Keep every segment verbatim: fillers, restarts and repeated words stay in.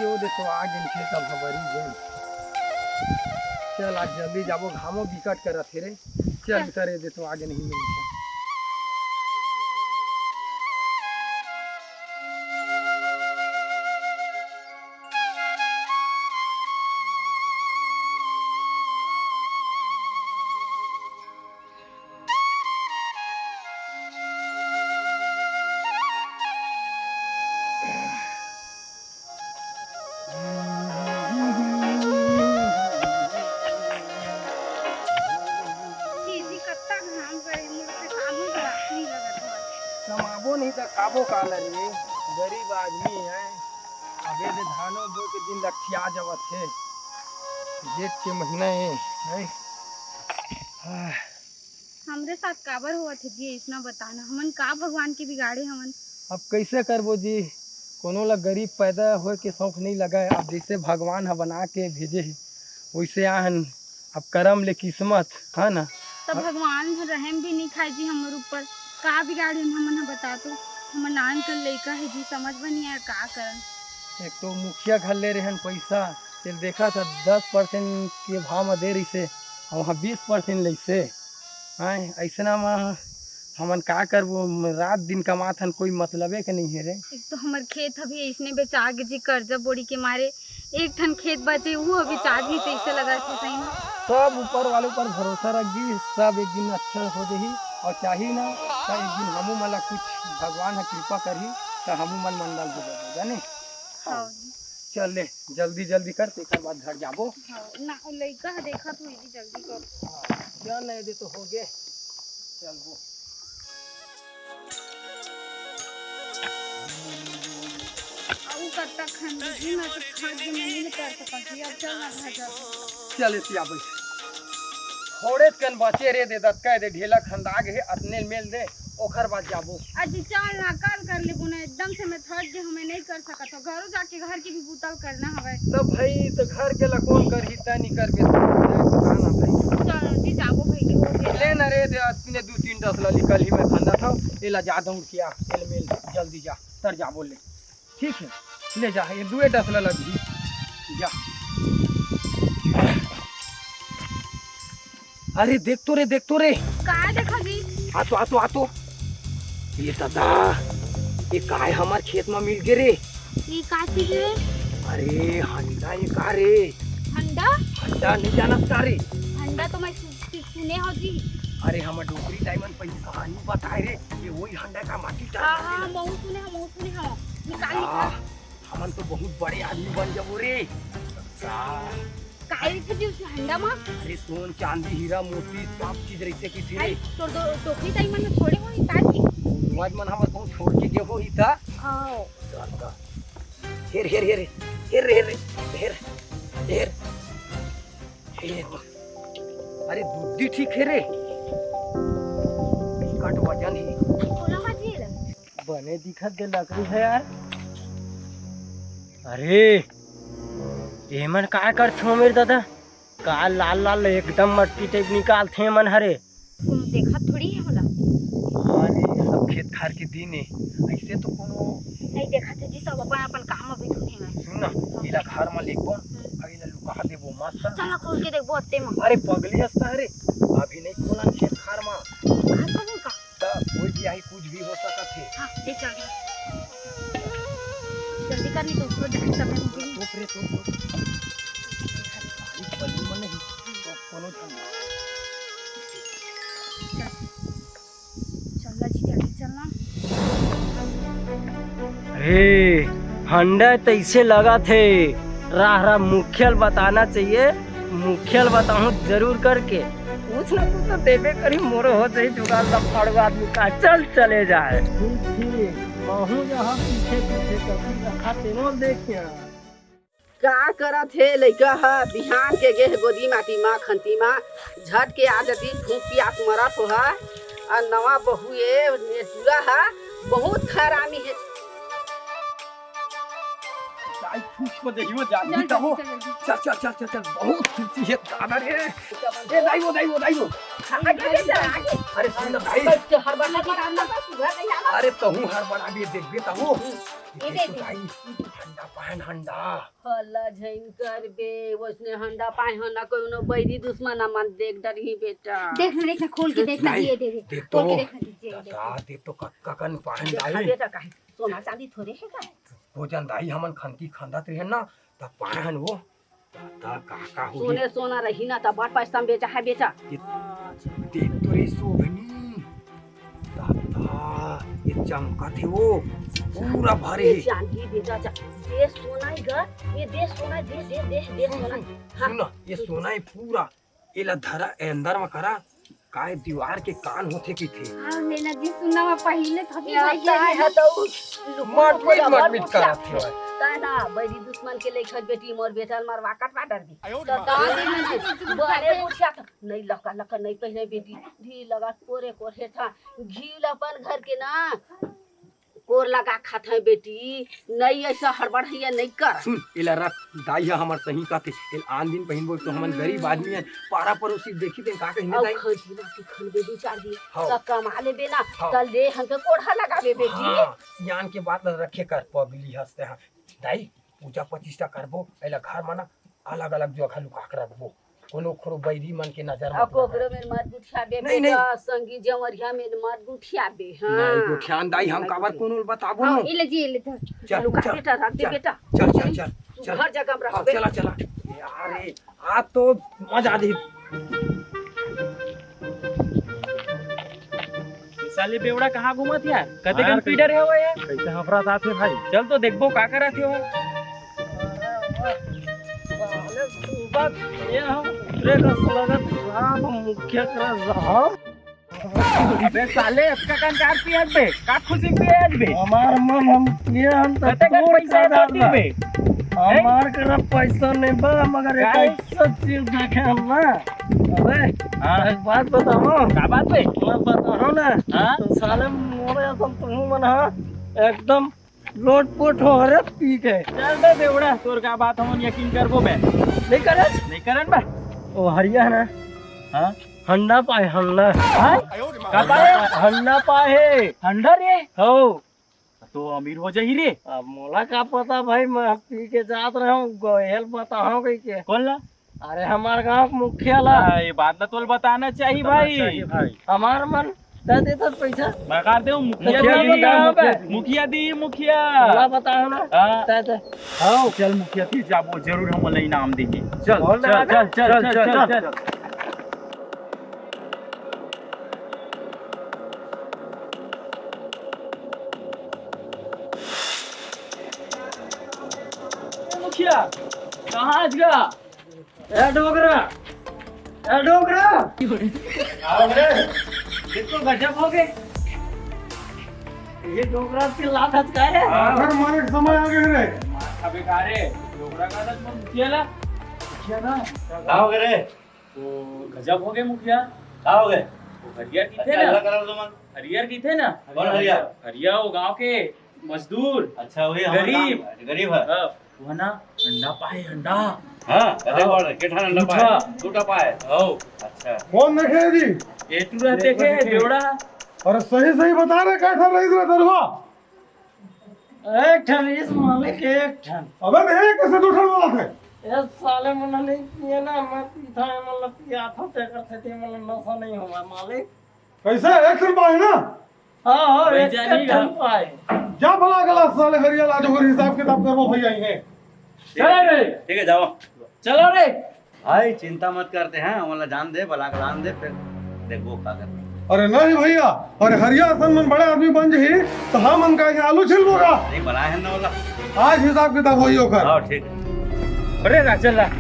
ओ दे तो आ गेन खेत अब हबरी गेन। चल आज जल्दी जाबो, घामो बिकट करत हे रे। चल चल। उतर ए दे तो आ गेन ही मिलथे। दीदी, कत्ता घाम करे, मोर से कामो बरात नहीं लगत हवय। कमाबो नहीं त खाबो काला रे, गरीब आदमी है। अबे दे धानो बो के दिन लठिया जावत हे, जेठ के महीना हे, हैं? आह। हमरे साथ काबर होवत हे जी, अइसना बताना, हमन का भगवान के बिगाड़े हवन? अब कइसे करबो जी, कोनो ला गरीब पैदा होए के शौक नइ लगय। अब जइसे भगवान ह बना के भेजे हे, वइसे आहन। अब करम ले किस्मत, है ना? त अब भगवान ह रहम भी नइ खाय जी हमर ऊपर। का बिगाड़े हन हमन ह, बता तो? हमर नान के लइका हे जी, समझ में नइ आय का करन। एक तो मुखिया घर ले रेहेन पइसा, तेल देखा था दस परसेंट के भाव म दे रहिसे, अउ वहाँ बीस परसेंट लइसे। आय, अइसना म हमन का करबो, रात दिन कमाथन, कोई मतलबे के नइ हे रे। एक तो हमर खेत अभी अइसने बेचा गे जी, कर्जा बोड़ी के मारे। एक ठन खेत बचे, वो अभी चार्ज ही तइसे लगा थे सही में। सब ऊपर वाले ऊपर भरोसा रख दी, सब एक दिन अच्छा हो जाही। और चाही ना, त एक दिन हमू मन ला कुछ भगवान ह कृपा करही, त हमू मन मंडल हो जाबो, जाने? हाँ। चल ले, जल्दी जल्दी कर, तेकर बाद घर जाबो। हाँ, ना, लइका ह देखत होही जी, जल्दी कर। हाँ, चल, नहीं दे तो हो गे। चल वो। अउ कब तक खन दीजिए, मैं तो थक गई, मैं नहीं कर सकती, अब चल ना घर जाओ। चल एतिया बैठ। थोड़े कन बचे रे दे दत, कह दे ढेला खंदा गे हे, अतने मेल दे, ओखर बाद जाबो। अजी चल ना, कल कर लेबो ना, एकदम से मैं थक गई हूँ, मैं नहीं कर सकत हूँ, घरों जाके घर की भी बूता करना हवय। तो भाई, तो घर के ला कौन करही, तै नहीं करबे, तो बता ना भाई। चल जी, जाबो भाई, हो गया। ले ना रे दे, अतने दू तीन डसला निकल ही मैं खंदा था, एला जा दौड़ किया, एल मेल, जल्दी जा, तर जा बोल ले। ठीक है, ले जा, ये दुए डसला लगी, जा। अरे देख तो रे, देख तो रे। का देखा जी? आ तो, आ तो, आ तो। ये दादा, ये काय हमार खेत में मिल गे रे? ये का चीज रे? अरे हंडा, ये का रे? हंडा? हंडा नहीं जानत का रे? हंडा तो मैं सु-, सु-, सुने हो जी। अरे हमर डोकरी दाई मन पहले कहानी बताए रे, ये वही हंडा का माटी हाँ, डाल हाँ, दे। महू सुने हो, महू सुने हो। निकाल, आ, निकाल। हमन तो बहुत बड़े आदमी बन जाबो रे। अच्छा। काहे रहिथे जी उस हंडा म? अरे सोन, चांदी, हीरा, मोती, सब चीज रहिथे कहिथे अरे, रे। तोर दो टोकरी ताई मन में थोड़े होही का जी? आज मन हमर कहूँ छोड़ के गे होही त। आओ। चल त। हेर, हेर, हेर, हेर, हेर, हेर, हेर, हेर। अरे दूधी ठीक हे रे। बिकट वजन हे। कोनो का जी ला? बने दिखत दे लकड़ी हे यार। अरे, एमन काय करथे मेरे दादा? का लाल लाल एकदम मटकी टाइप निकालथे एमन हरे। कोनो देखत थोड़ी हे ओला। अरे, सब खेत खार के दिन हे, अइसे तो कोनो नहीं देखत हे जी, सब अपन अपन काम में बिजी हे। सुन ना, एला घर में लेगबो, हम्म। अउ एला लुका देबो मस्त। चल ना, खोल के देखबो अत्ते में। अरे, पगली हस त रे, अभी नहीं खोलन खेत खार में। आज खोलन का? त कोई भी आही, कुछ भी हो सकत हे। हाँ, ले चल। जल्दी कर, नहीं तो ऊपर जाके सब लोग तोप रे, तोप, तोप। अरे, बलून में नहीं, तो कोनो झन। चल। चल ना जी, जल्दी चल ना। अरे, हंडा तइसे लगत हे। राह राह मुखिया ल बताना चाहिए, मुखिया ल बताहूँ जरूर करके। कुछ ना कुछ तो देबे करही, मोरो हो जाही जुगाड़, लफाड़ू आदमी का। चल, चले जाए। ठीक, ठीक। महूँ यहाँ पीछे पीछे कभी रखा, तेनो देख के आ। का करत हे लइका ह? बिहान के गे हे गोदी माटी मा, खंती मा, झट के आ जती, फूंक पियास मरत हो ह। अउ नवा बहू ए, नेटुआ ह, बहुत खरामी हे। खुश हो जाइयो, जान चल, भी तो हो। जल्दी, जल्दी। चल, चल, चल, चल, चल, बहुत खुशी है दादा रे। ए, दाई वो, दाई वो, दाई वो। आगे ले जा, आगे। अरे, सुन ना, भाई। कैसे हड़बड़ा के आना था, सुबह नहीं आना। अरे, तहूँ हड़बड़ा भी देखबे तो हो। ये ये दे तो दे। भाई, हंडा पहन, हंडा। हल्ला झैन करबे, वैसने हंडा पाए हो ना, कोनो बैरी दुश्मन मन देख डरही बेटा। देख ना, देख ना, खोल के देख ना, नहीं, ये दे दे। दे खोल के तो। देख ना, दीजिए, ये दे। दादा, दे तो कक्का कन पहन देखा दाई। बेटा, काहे सोना चांदी थोड़े है का? भोजन दाई, हमन खनकी खंदत रहे ना, तब पाए हन वो। दादा, का, का होही? सोने सोना रही ना, तब बड़ पैसा में बेचा है बेटा। ये देख तो रे शोभनी। दादा, ये चमकत हे वो, पूरा भरे ये हे। चांदी बेटा, चा-, ये सोना ही गा, ये दे सोना, दे, दे, दे, दे सुन, सोना। सुन, हाँ। सुन ना, ये सोना हे पूरा। एला धरा, ए अंदर म करा, काय दीवार के कान होथे कहिथे। हाँ, मेला जी सुना हुआ पहिले थकी या भैया ताय है। है तो उस लुकु मारपीट, लुकु लगा मारपीट मुखिया। करत हे भाई। ताय ना, बैरी दुश्मन के लेखत बेटी मोर बेटा ल मरवा कटवा डर दी। आयो तो रे माँ। ताय दे मुझे, बड़े मुखिया था। नहीं लका लका नहीं पहने बेटी, ढील लगा कोरे कोरे था। घी ल अपन घर के ना, कोर लगा खात है बेटी, नहीं ऐसा हड़बड़ है या नहीं कर। सुन, एला रख, दाई ह हमर सही कहथे, एला आन दिन पहिनबो तो हमन गरीब आदमी हन, पारा पड़ोसी देखी तेन का कहिन अउ दाई। खंती बाटी खन बे दू चार दिन, हाँ। त कमा लेबे ना, हाँ। त ले हमके कोढ़ा लगाबे बेटी। हाँ, सियान के बात ल रखे कर, पगली हंसते हैं। दाई, पूजा प्रतिष्ठा करबो, एला घर म ना अलग-अलग जगह लुका के रखबो। कोनो ओखरो बैरी मन के नजर अब मत लगे। कोकरो में मत गुठियाबे नहीं, बेटा, नहीं। संगी जंवरिया में मत गुठियाबे, हाँ। नहीं, गुठियान दाई, हम मत काबर गुठिया। कोनो ल बताबो हाँ, नो। ये ले जी, ये ले धर। चल, लुका चल, बेटा, रख दे चल, बेटा। चल, चल, चल, चल। घर जगह में हाँ, रखबे। चला, चला। ए, अरे, आज तो मजा आ जाही। साले बेवड़ा कहाँ घूमत यार? कतेकन यार, पीडर हे वो यार? कैसे हफरा जात हे भाई? चल तो देखबो का करत हे वो। साले सुबह ये हम उतरे का लगत रात मुखिया करा रहा। अबे साले, अतका कन कार पियत बे? का खुशी पियत बे? हमार मन हम पिए हम तो कतेकन तोर पैसा का बात दादा। बे? हमार करा पैसा नहीं बा, मगर एक काहे? ऐसा चीज देखे हम ना। अबे, हाँ। एक बात बताओ। का बात बे? मैं बताओ ना। हाँ? तो साले मोरे असन तुम मन हा एकदम लोटपोट हो रे पी के। चल बे बेवड़ा, तोर का बात हमन यकीन करबो बे? नहीं करे? नहीं करन बे। ओ हरिया ना। हाँ? हंडा पाए, हंडा। हाँ? का पाए? हंडा पाए। हंडा रे? हो। तो अमीर हो जाही रे। अब मोला का पता भाई, मैं पी के जात रहे हूँ, गोयल बताओ कही के। कौन ला? अरे हमार गांव के मुखिया ला। हाँ, ये बात ना तोल बताना चाहिए बताना भाई। चाहिए भाई। हमार मन दे दे तो पैसा। मैं कह दे मुखिया मुखिया दी, दी, मुखिया दी। मुखिया दी, मुखिया। मोला बताओ ना। हाँ। दे दे। हाँ। चल मुखिया दी जाबो, जरूर हम ला इनाम देंगे। चल, चल, चल, चल, चल, चल। मुखिया, कहाँ आज गा? ए डोकरा, ए डोकरा। आओ रे, बिल्कुल गजब हो गए। ये डोकरा चिल्लात हस का है? अगर मारे के समय आ गए रे। अबे का रे, डोकरा का तो मुखिया ला। मुखिया ना। का हो गए रे? तो गजब हो गए मुखिया। का हो गए? वो हरियर की थे अच्छा, ना? हल्ला करा तुमन। हरियर की थे ना? कौन हरियर? हरियर वो गांव के मजदूर। अच्छा, वही हमारे गरीब। गांव के गरीब है। हाँ, वो ना अंडा पाए, अंडा। हाँ, अरे हाँ। वाह, के ठन अंडा दू पाए? ठा। दू ठा पाए। हाँ। अच्छा। कौन देखे जी? ये तू रहते के, बेवड़ा। अरे सही सही बता रे, का ठन रही रे दरुआ? एक ठन इस मालिक, एक ठन। अबे, तो एक कैसे दू ठन बोलत है? ए साले, मन नहीं पिए ना, मैं पीता है, मतलब पिया था, ते करते थे, मतलब नशा नहीं हुआ, मालिक। कैसे? एक ठन पाए ना? हाँ, हाँ, भाई एक जानी ठन का? पाए। जा भला गला साले, हरिया लाजो कर हिसाब किताब करबो भैया, इन्हें। चलो रे। ठीक है, जाओ। चलो रे। भाई, चिंता मत करते हैं, हमला जान दे, बला के लान दे, फिर देखबो का करना। अरे नहीं भैया, अरे हरिया असन मन बड़े आदमी बन जही, तो हमन का ये आलू छिलबो का? नहीं, बलाए हैं ना वाला। आज हिसाब किताब होई ओकर। हाँ, ठीक है। अरे राजन ला। हम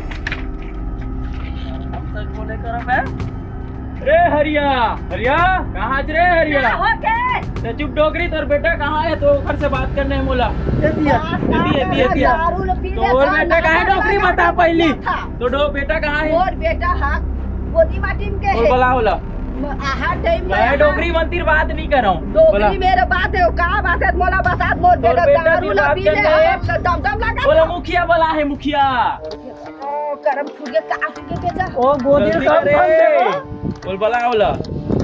सच बोले करब है। रे हरिया, हरिया, कहाँ रे हरिया? का हो गए? ते चुप डोकरी, तोर बेटा कहाँ है? तो ओकर से बात करने है मोला। ये दिया। बात ये दिया, ना ये दिया, कर, ये दिया। दारू लो पी तो ले और था, बेटा कहाँ है? नशा डोकरी में बता पहली। था। तो डो-, बेटा कहाँ है? और बेटा हा गोदी माटी में के और है। बला होला। आहा टाइम में मैं आहा। डोकरी मंदिर बात नहीं कर रहा हूँ। डोकरी बोला। मेरे बात है, का बात है, मोला बता, मोर तोर बेटा बेटा दारू की ला बात पी ले, करने। आहा, दम दम लगा बोला, था। मुखिया बोला है, मुखिया। ओ, करम छूट गया, का छूट गया बेटा? ओ, गोदी गलती काम करे। कर दे। बोल, बोला, बोला।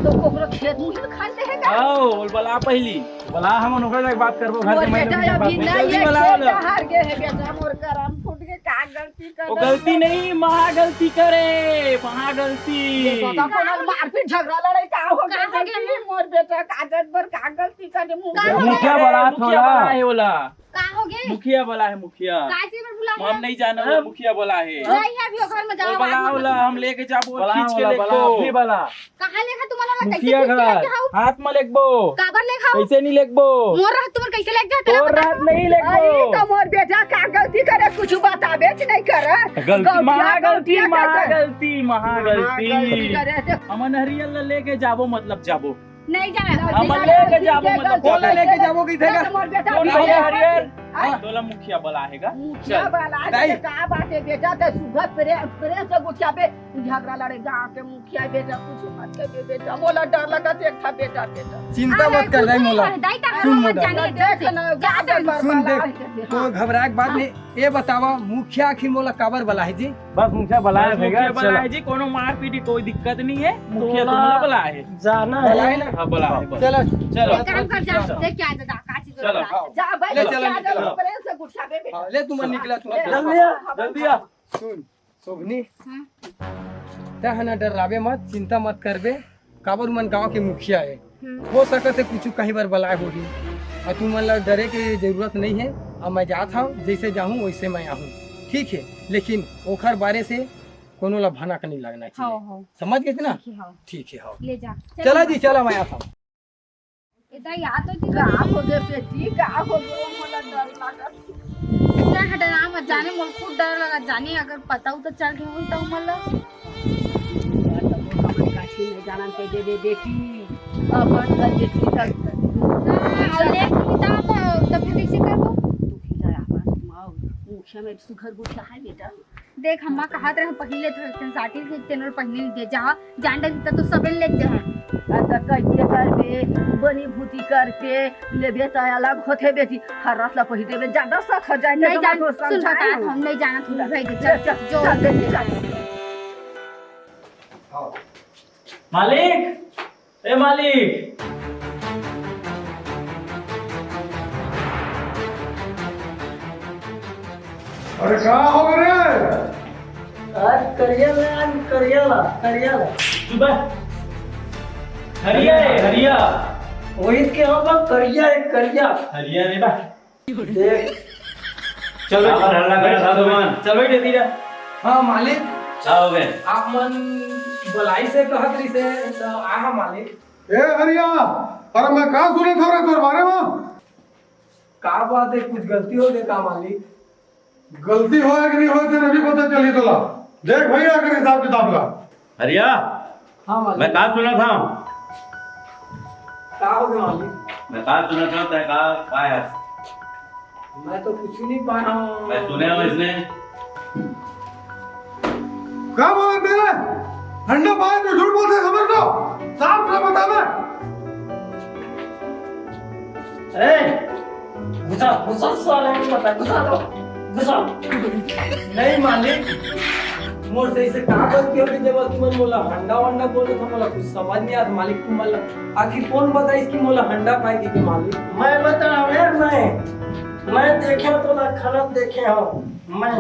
तो कोकरो खेत मुही में खन दे है का? आओ, बोल, बोला पहली। बोला, हम ओकरे से बात करबो, घर मोर के महिला बेटा से बात अभी करबो। नहीं, जल्दी ये बोला, खेत बोला। हार गए है बेटा, मोर करम फूट के का गलती कर वो दे गलती बेटा। नहीं, महा गलती करे, महा गलती। ये बता, कोन मारपीट झगड़ा लड़ाई का हो गया? का हो गया? गलती मोर बेटा, का जन पर का गलती कर दे, मुंह का हो गया? मुखिया बड़ा मुखिया थोड़ा। बड़ा है बोला। का हो गए? मुखिया बोला है, मुखिया। काची पर बुला हम है? नहीं जाना, हाँ? वो मुखिया बोला है। नहीं है, अभी वो घर में वो जाओ, बोला, आज बोला, मत हम लेके जाबो, बोला, खींच के बोला, लेके बोला, जाओ। अभी बोला। कहाँ लेखा तुम्हारा वाला? कैसे मुखिया खींच के घर, लेके जाओ? हाथ में लेखबो। काबर लेखा? कैसे नहीं लेखबो? मोर रहत तुम्हार कैसे लेके जाते तोर रहो? रहत नहीं लेखबो। अरे, तो मोर बेटा का गलती करे, कुछ बताबे च नहीं करे। गलती, गलतिया, महा गलती, गलतिया महा करते। गलती, महा महा गलती। गलती करे थे। हमन हरियर ला लेके जाबो, मतलब जाबो। नहीं जाना। हम नहीं लेके जाना, जाबो, ठीक है, मतलब, गलती बोला है, लेके गलती जाबो, है। कइसे का? तो मोर बेटा कौन भी भैया है। हरियर? हाँ। हाँ, तोला मुखिया बोला है का? मुखिया चल। बोला है, दाई। तो का बात है बेटा, ते सुबह प्रे-, प्रेम से गुठिया पे झगड़ा लड़े गाँव के मुखिया बेटा, कुछ मत करिए बेटा, मोला डर लगा थे, एक था बेटा, बेटा। चिंता अरे, मत कर, दाई कुछ मोला। नहीं, दाई, तब सुन हम मोला। जाने देख देते। ना, जा, जा, जा, सुन, बरबाद देख, है, तो हाँ। घबराए के बात नहीं। ये बतावा, मुखिया आखिर मोला काबर बला है जी? बस मुखिया बला है बस भैया, मुखिया बला चलो। है जी, कोनो मार पीटी कोई दिक्कत नहीं है, मुखिया तो तुमला बला है। जाना है। बला है ना? हाँ, बला है, बस। चलो। चलो। एक काम कर, जा, चलो। लेके आ जा, जा, काची चलो। जरूरत है। जा, भाई, ले, चलो, क्या निकलो। जरूरत है, प्रेम से गुठिया पे बेटा। हाँ, ले, तुम निकला, तुम हाँ, निकला। जल्दी आ। जल्दी आ। सुन, शोभनी, हाँ। तै ह ना डर्राबे मत, चिंता मत करबे, काबर उमन गांव के मुखिया हे। हम्म। हो सकत हे कुछु कहीं बर बलाए होही, अउ तुमन ला डरे के जरूरत नहीं हे। अब मैं जात हव, जैसे जाहूँ वैसे मैं आहूँ, ठीक हे? लेकिन ओखर बारे से कोनो ला भनक नहीं लगना चाहिए। हाँ, हाँ। समझ गेस ना? ठीक हे, हाँ। ठीक हे, हाँ। ले जा। चला जी, चला, मैं आत हव। ए दाई, आ तो जी। का हो गे बेटी, का हो गे? मोला डर लागत। जा हटा ना, मत जाने, मोला खुद डर लगत जाने, अगर पता हो तो चल गए हो तो मोला। अपन काठी नहीं जाना के दे दे बेटी, अपन कर बेटी तक। हाँ, ले तब, तब फिर कैसे करबो? तू खिला अपन माँ, मुखिया में सुघर गुस्सा है बेटा। देख, अम्मा कहत रहे, पहिले तो एक ठन साटी के तेनोर पहिने नहीं दे, जहाँ जान डर जीता तो सबे ले जाए। अच्छा, कैसे करबे? बनी भूती करके लेबे त अलग होथे बेटी। हर रात ला पहिर देबे, ज्यादा सख जाए, नहीं तो जान, मैं तो सुन, समझाए बता, हूँ। हम नहीं जाना, तू ले, भाई, ले, चल, चल, जो चल, ले, चल। हाँ। मालिक, ए मालिक। अरे का हो गे रे? आज करिया ले, आज करिया ला, करिया ला। चुप है। हरिया है, हरिया। वही के हम लोग करिया है, करिया। हरिया रे बा। देख। चल भाई, हाँ, हल्ला कर, साधु मान। चल भाई, जल्दी जा। हाँ, मालिक। का हो गे? आप मन बलाई से कहत रही से, तो आहा मालिक। ए हरिया, अरे मैं का सुनत हव रे तोर बारे में? का बात है, कुछ गलती हो गे का मालिक? गलती होय कि नहीं होय, तेरे भी पता चली तोला। देख भैया, अगर हिसाब किताब ला। हरिया, हाँ मालिक। मैं का सुनत हव? का हो गे मालिक? मैं का सुनत हव, तै का, का है? मैं तो कुछ नहीं पाया हूँ। मैं सुने हव इसने। का बोलत हे? हंडा पाए तो झूठ बोलथे, समझ लो। साफ साफ बता दे। ए, घुसा, घुसा साले, मत घुसा तो, घुसा। नहीं मालिक, मोर से इसे का गलती हो गे, जब तुमन मोला हंडा वंडा बोले तो मोला कुछ समझ नहीं आत मालिक। तुमन ला आखिर कौन बताइस कि मोला हंडा पाए के मालिक? मैं बतावे, मैं, मैं देखे तो ना खनत देखे हूँ, मैं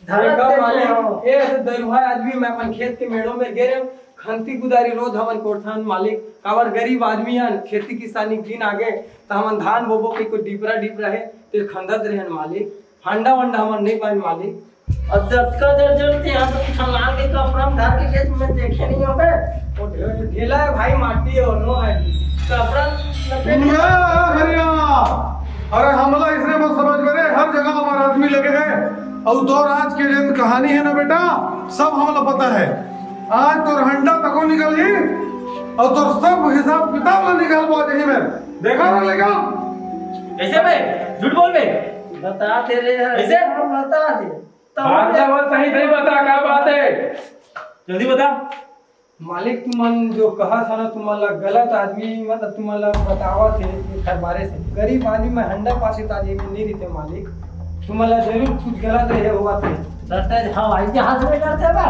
धरत देखा देखे मालिक, हूँ। ए दरुहा आदमी, मैं अपन खेत के मेड़ो में गे रहे हूँ, खंती कुदारी रोज हमन कोड़थन मालिक, काबर गरीब आदमी हन, खेती किसानी के दिन आगे, त हमन धान बोबो के कोई डिपरा डिपरा है, ते खंदत रहन मालिक। हंडा वंडा हमन नहीं पाइन मालिक। अब जतका जर जरूरत है, हम तो कुछ लाल के कपड़ा में धर के खेत में देखे नहीं होबे। वो ढे-, ढेला है भाई, माटी है, वो नो है। कपड़ा लपेट के मैं हरिया। अरे हमला इसने मत समझ मेरे, हर जगह हमारा आदमी लगे हैं। और दौर आज के जन कहानी है ना बेटा, सब हमला पता है। आज तोर हंडा तको निकल ही और तोर सब हिसाब किताब ला निकाल आज ही में। देखा ना लेगा? कैसे बे? झूठ बोल बे। बता दे रे हर कैसे? बता दे। तब बात का बात सही सही बता, क्या बात है? जल्दी बता। मालिक, तुमन जो कहत हव ना, तुमन ला गलत आदमी, मतलब, तुमन ला बतावत हे एखर बारे से। गरीब आदमी में हंडा पास हे, त आज एमे नहीं रहिते मालिक। तुमन ला जरूर कुछ गलत रहे होवत हे। डरते हवाई जहाज में डरते बा।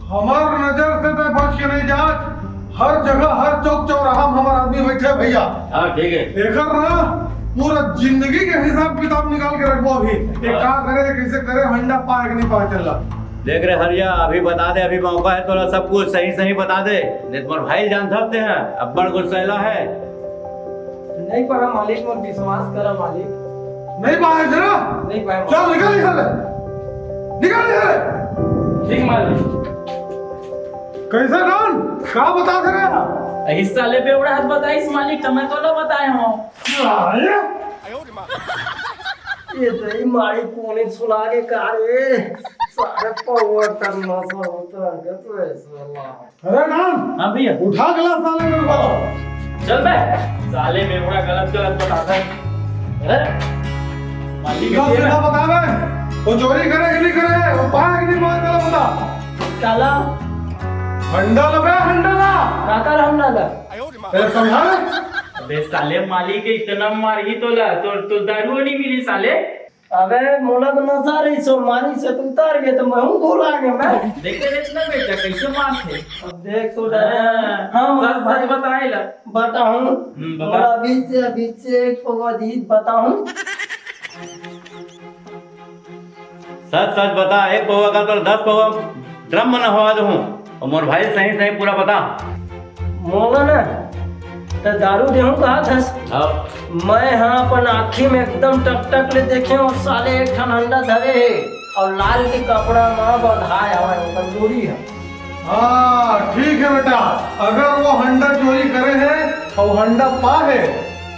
हमार नजर से तो बच के नहीं जात। हर जगह, हर चौक चौराहा में हमार आदमी बैठे भैया। हाँ, ठीक है। एकर ना पूरा जिंदगी के हिसाब किताब निकाल के रखबो अभी। ये हाँ। का करे, कैसे करे, हंडा पाए कि नहीं पाए, चला। देख रे हरिया, अभी बता दे, अभी मौका है, तोला सब कुछ सही सही बता दे। नहीं तो मोर भाई जान सकते हैं, अब्बड़ गुस्सैला है। नहीं पारा मालिक, मोर विश्वास करा मालिक। नहीं पाए जरा। नहीं पाए मालिक। चल निकल यहाँ से। निकल यहाँ से। ठीक मालिक। कैसे डॉन? का बता दे रहा? हिस्सा ले बेवड़ा हाथ बताइस मालिक, तो मैं तो ना बताए हूँ। साले। ये तो ही माई कोने सुना के का रे? सारे पावर करना सा होता है, कैसे ऐसा वाला? अरे डॉन, हाँ भैया। उठा के ला साले मेरे को। चल बे, साले बेवड़ा गलत गलत बताता है। अरे, मालिक सीधा ये सीधा बता बे, वो चोरी करे कि नहीं करे, वो पाए कि नहीं पाए, चला बता। काला? हंडा ला बे, हंडा ला। काका ला हंडा ला। अरे समझा ले। अबे साले, मालिक इतना मारही तोला, तो, तो दारू नहीं मिली साले। अबे, मोला तो नशा रही सो, मारी से तू उतार गए तो मैं हूँ भुला गया मैं। देखे रे ना बेटा, कैसे मारथे। अब देख तो डरे। हाँ, हाँ, सच, भाई। सच बताए ला। बताऊँ? हम्म, बता। थोड़ा बीच से, बीच से एक पौवा दी, बताऊँ? सच सच बता, एक पौवा का तो दस पौवा ड्रम में नहवा दूँ। और मोर भाई सही सही पूरा बता। मोला ना, त दारू देहूं कहा थस। हाँ। मैं हाँ अपन आँखी में एकदम टकटक ले देखे हूँ, साले एक ठन हंडा धरे हे और लाल के कपड़ा मा बंधाए हवय, ओकर डोरी ह। हाँ, ठीक है बेटा, अगर वो हंडा चोरी करे है और हंडा पा है,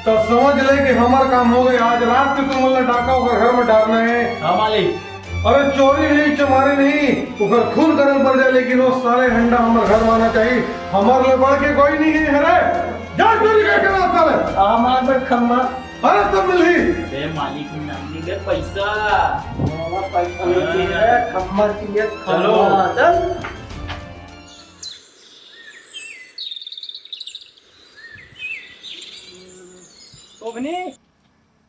तो समझ ले कि हमार काम हो गए। आज रात के तुम लोग डाका ओकर घर में डालना है। हाँ मालिक। अरे चोरी नहीं, चमारी नहीं, ओकर खून करे पड़ जाए, लेकिन वो साले हंडा हमारे घर में आना चाहिए। हमारे लिए बढ़ के कोई नहीं है रे। जा चोरी करके ला साले। हमारे पर खम्मा। अरे सब मिल ही। बे मालिक, नकली दे पैसा। हमारा पैसा नहीं चाहिए, खम्मा चाहिए, चलो। खम्मा। चल। शोभनी,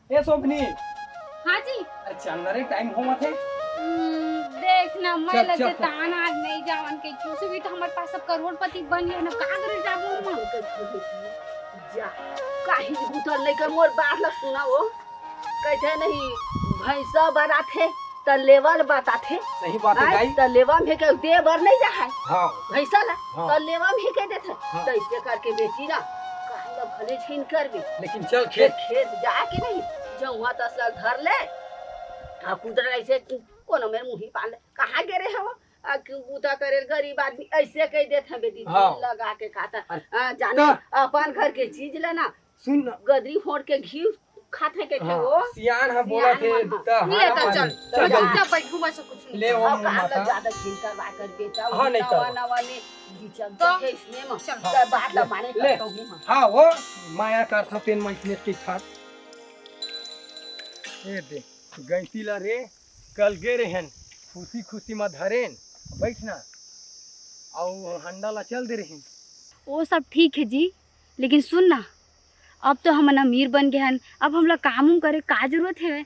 ए शोभनी। हाँ जी। अरे चल ना रे, टाइम होवत हे। हम्म, देख ना, मैं चल, लगे चल, चल। तान आज नहीं जावन के, क्यों से भी तो हमारे पास सब करोड़पति बन गए ना, कहाँ करे जाबो हम? जा, काहे उतर लेकर मोर बात ला सुना वो। कहते नहीं, भैंसा बरात है, त लेवल बताथे। सही बात है आय, दाई। त लेवा में के दे बर नहीं जाए। हाँ। भैंसा ला, हाँ। त लेवा में के देथे। हाँ। त ऐसे करके बेची ना, काहे ला भले झिन करबे। लेकिन चल खेत। खेत जाके नहीं, जौआ तसला धर ले, आ कुदरा ऐसे कोनो मेर मुही पान ले। कहाँ गे रहे हो? आ, क्यों बूता करे गरीब आदमी ऐसे कह देथे बेटी, हाँ। दिल लगा के खाता। अरे, आ, जाने तो अपन घर के चीज लेना, सुन ना। गदरी फोड़ के घी खाथे के हाँ, वो। सियान ह बोला सियान थे, मन ह। त ले हाँ तो माने। चल, चल चल, जल्दी। चल, बैठ, घुमा से कुछ नहीं। ले वो अब कहाँ माता। ज्यादा झिन करवा कर बेटा, हाँ, नहीं नवा करवा। नवा ने बिचक तो के इसने में चल। तो बात ले, माने ले। करता हूँ हम। हाँ, वो माया करथो तेन में इसने के साथ। ए दे, गैती ला रे, कल गे रहेन, खुशी खुशी मा धरेन, बैठ ना, अउ हंडा ला चल दे रहेन। वो सब ठीक है जी, लेकिन सुन ना, अब तो हमन अमीर बन गए हन, अब हमला काम उम करे का जरूरत है?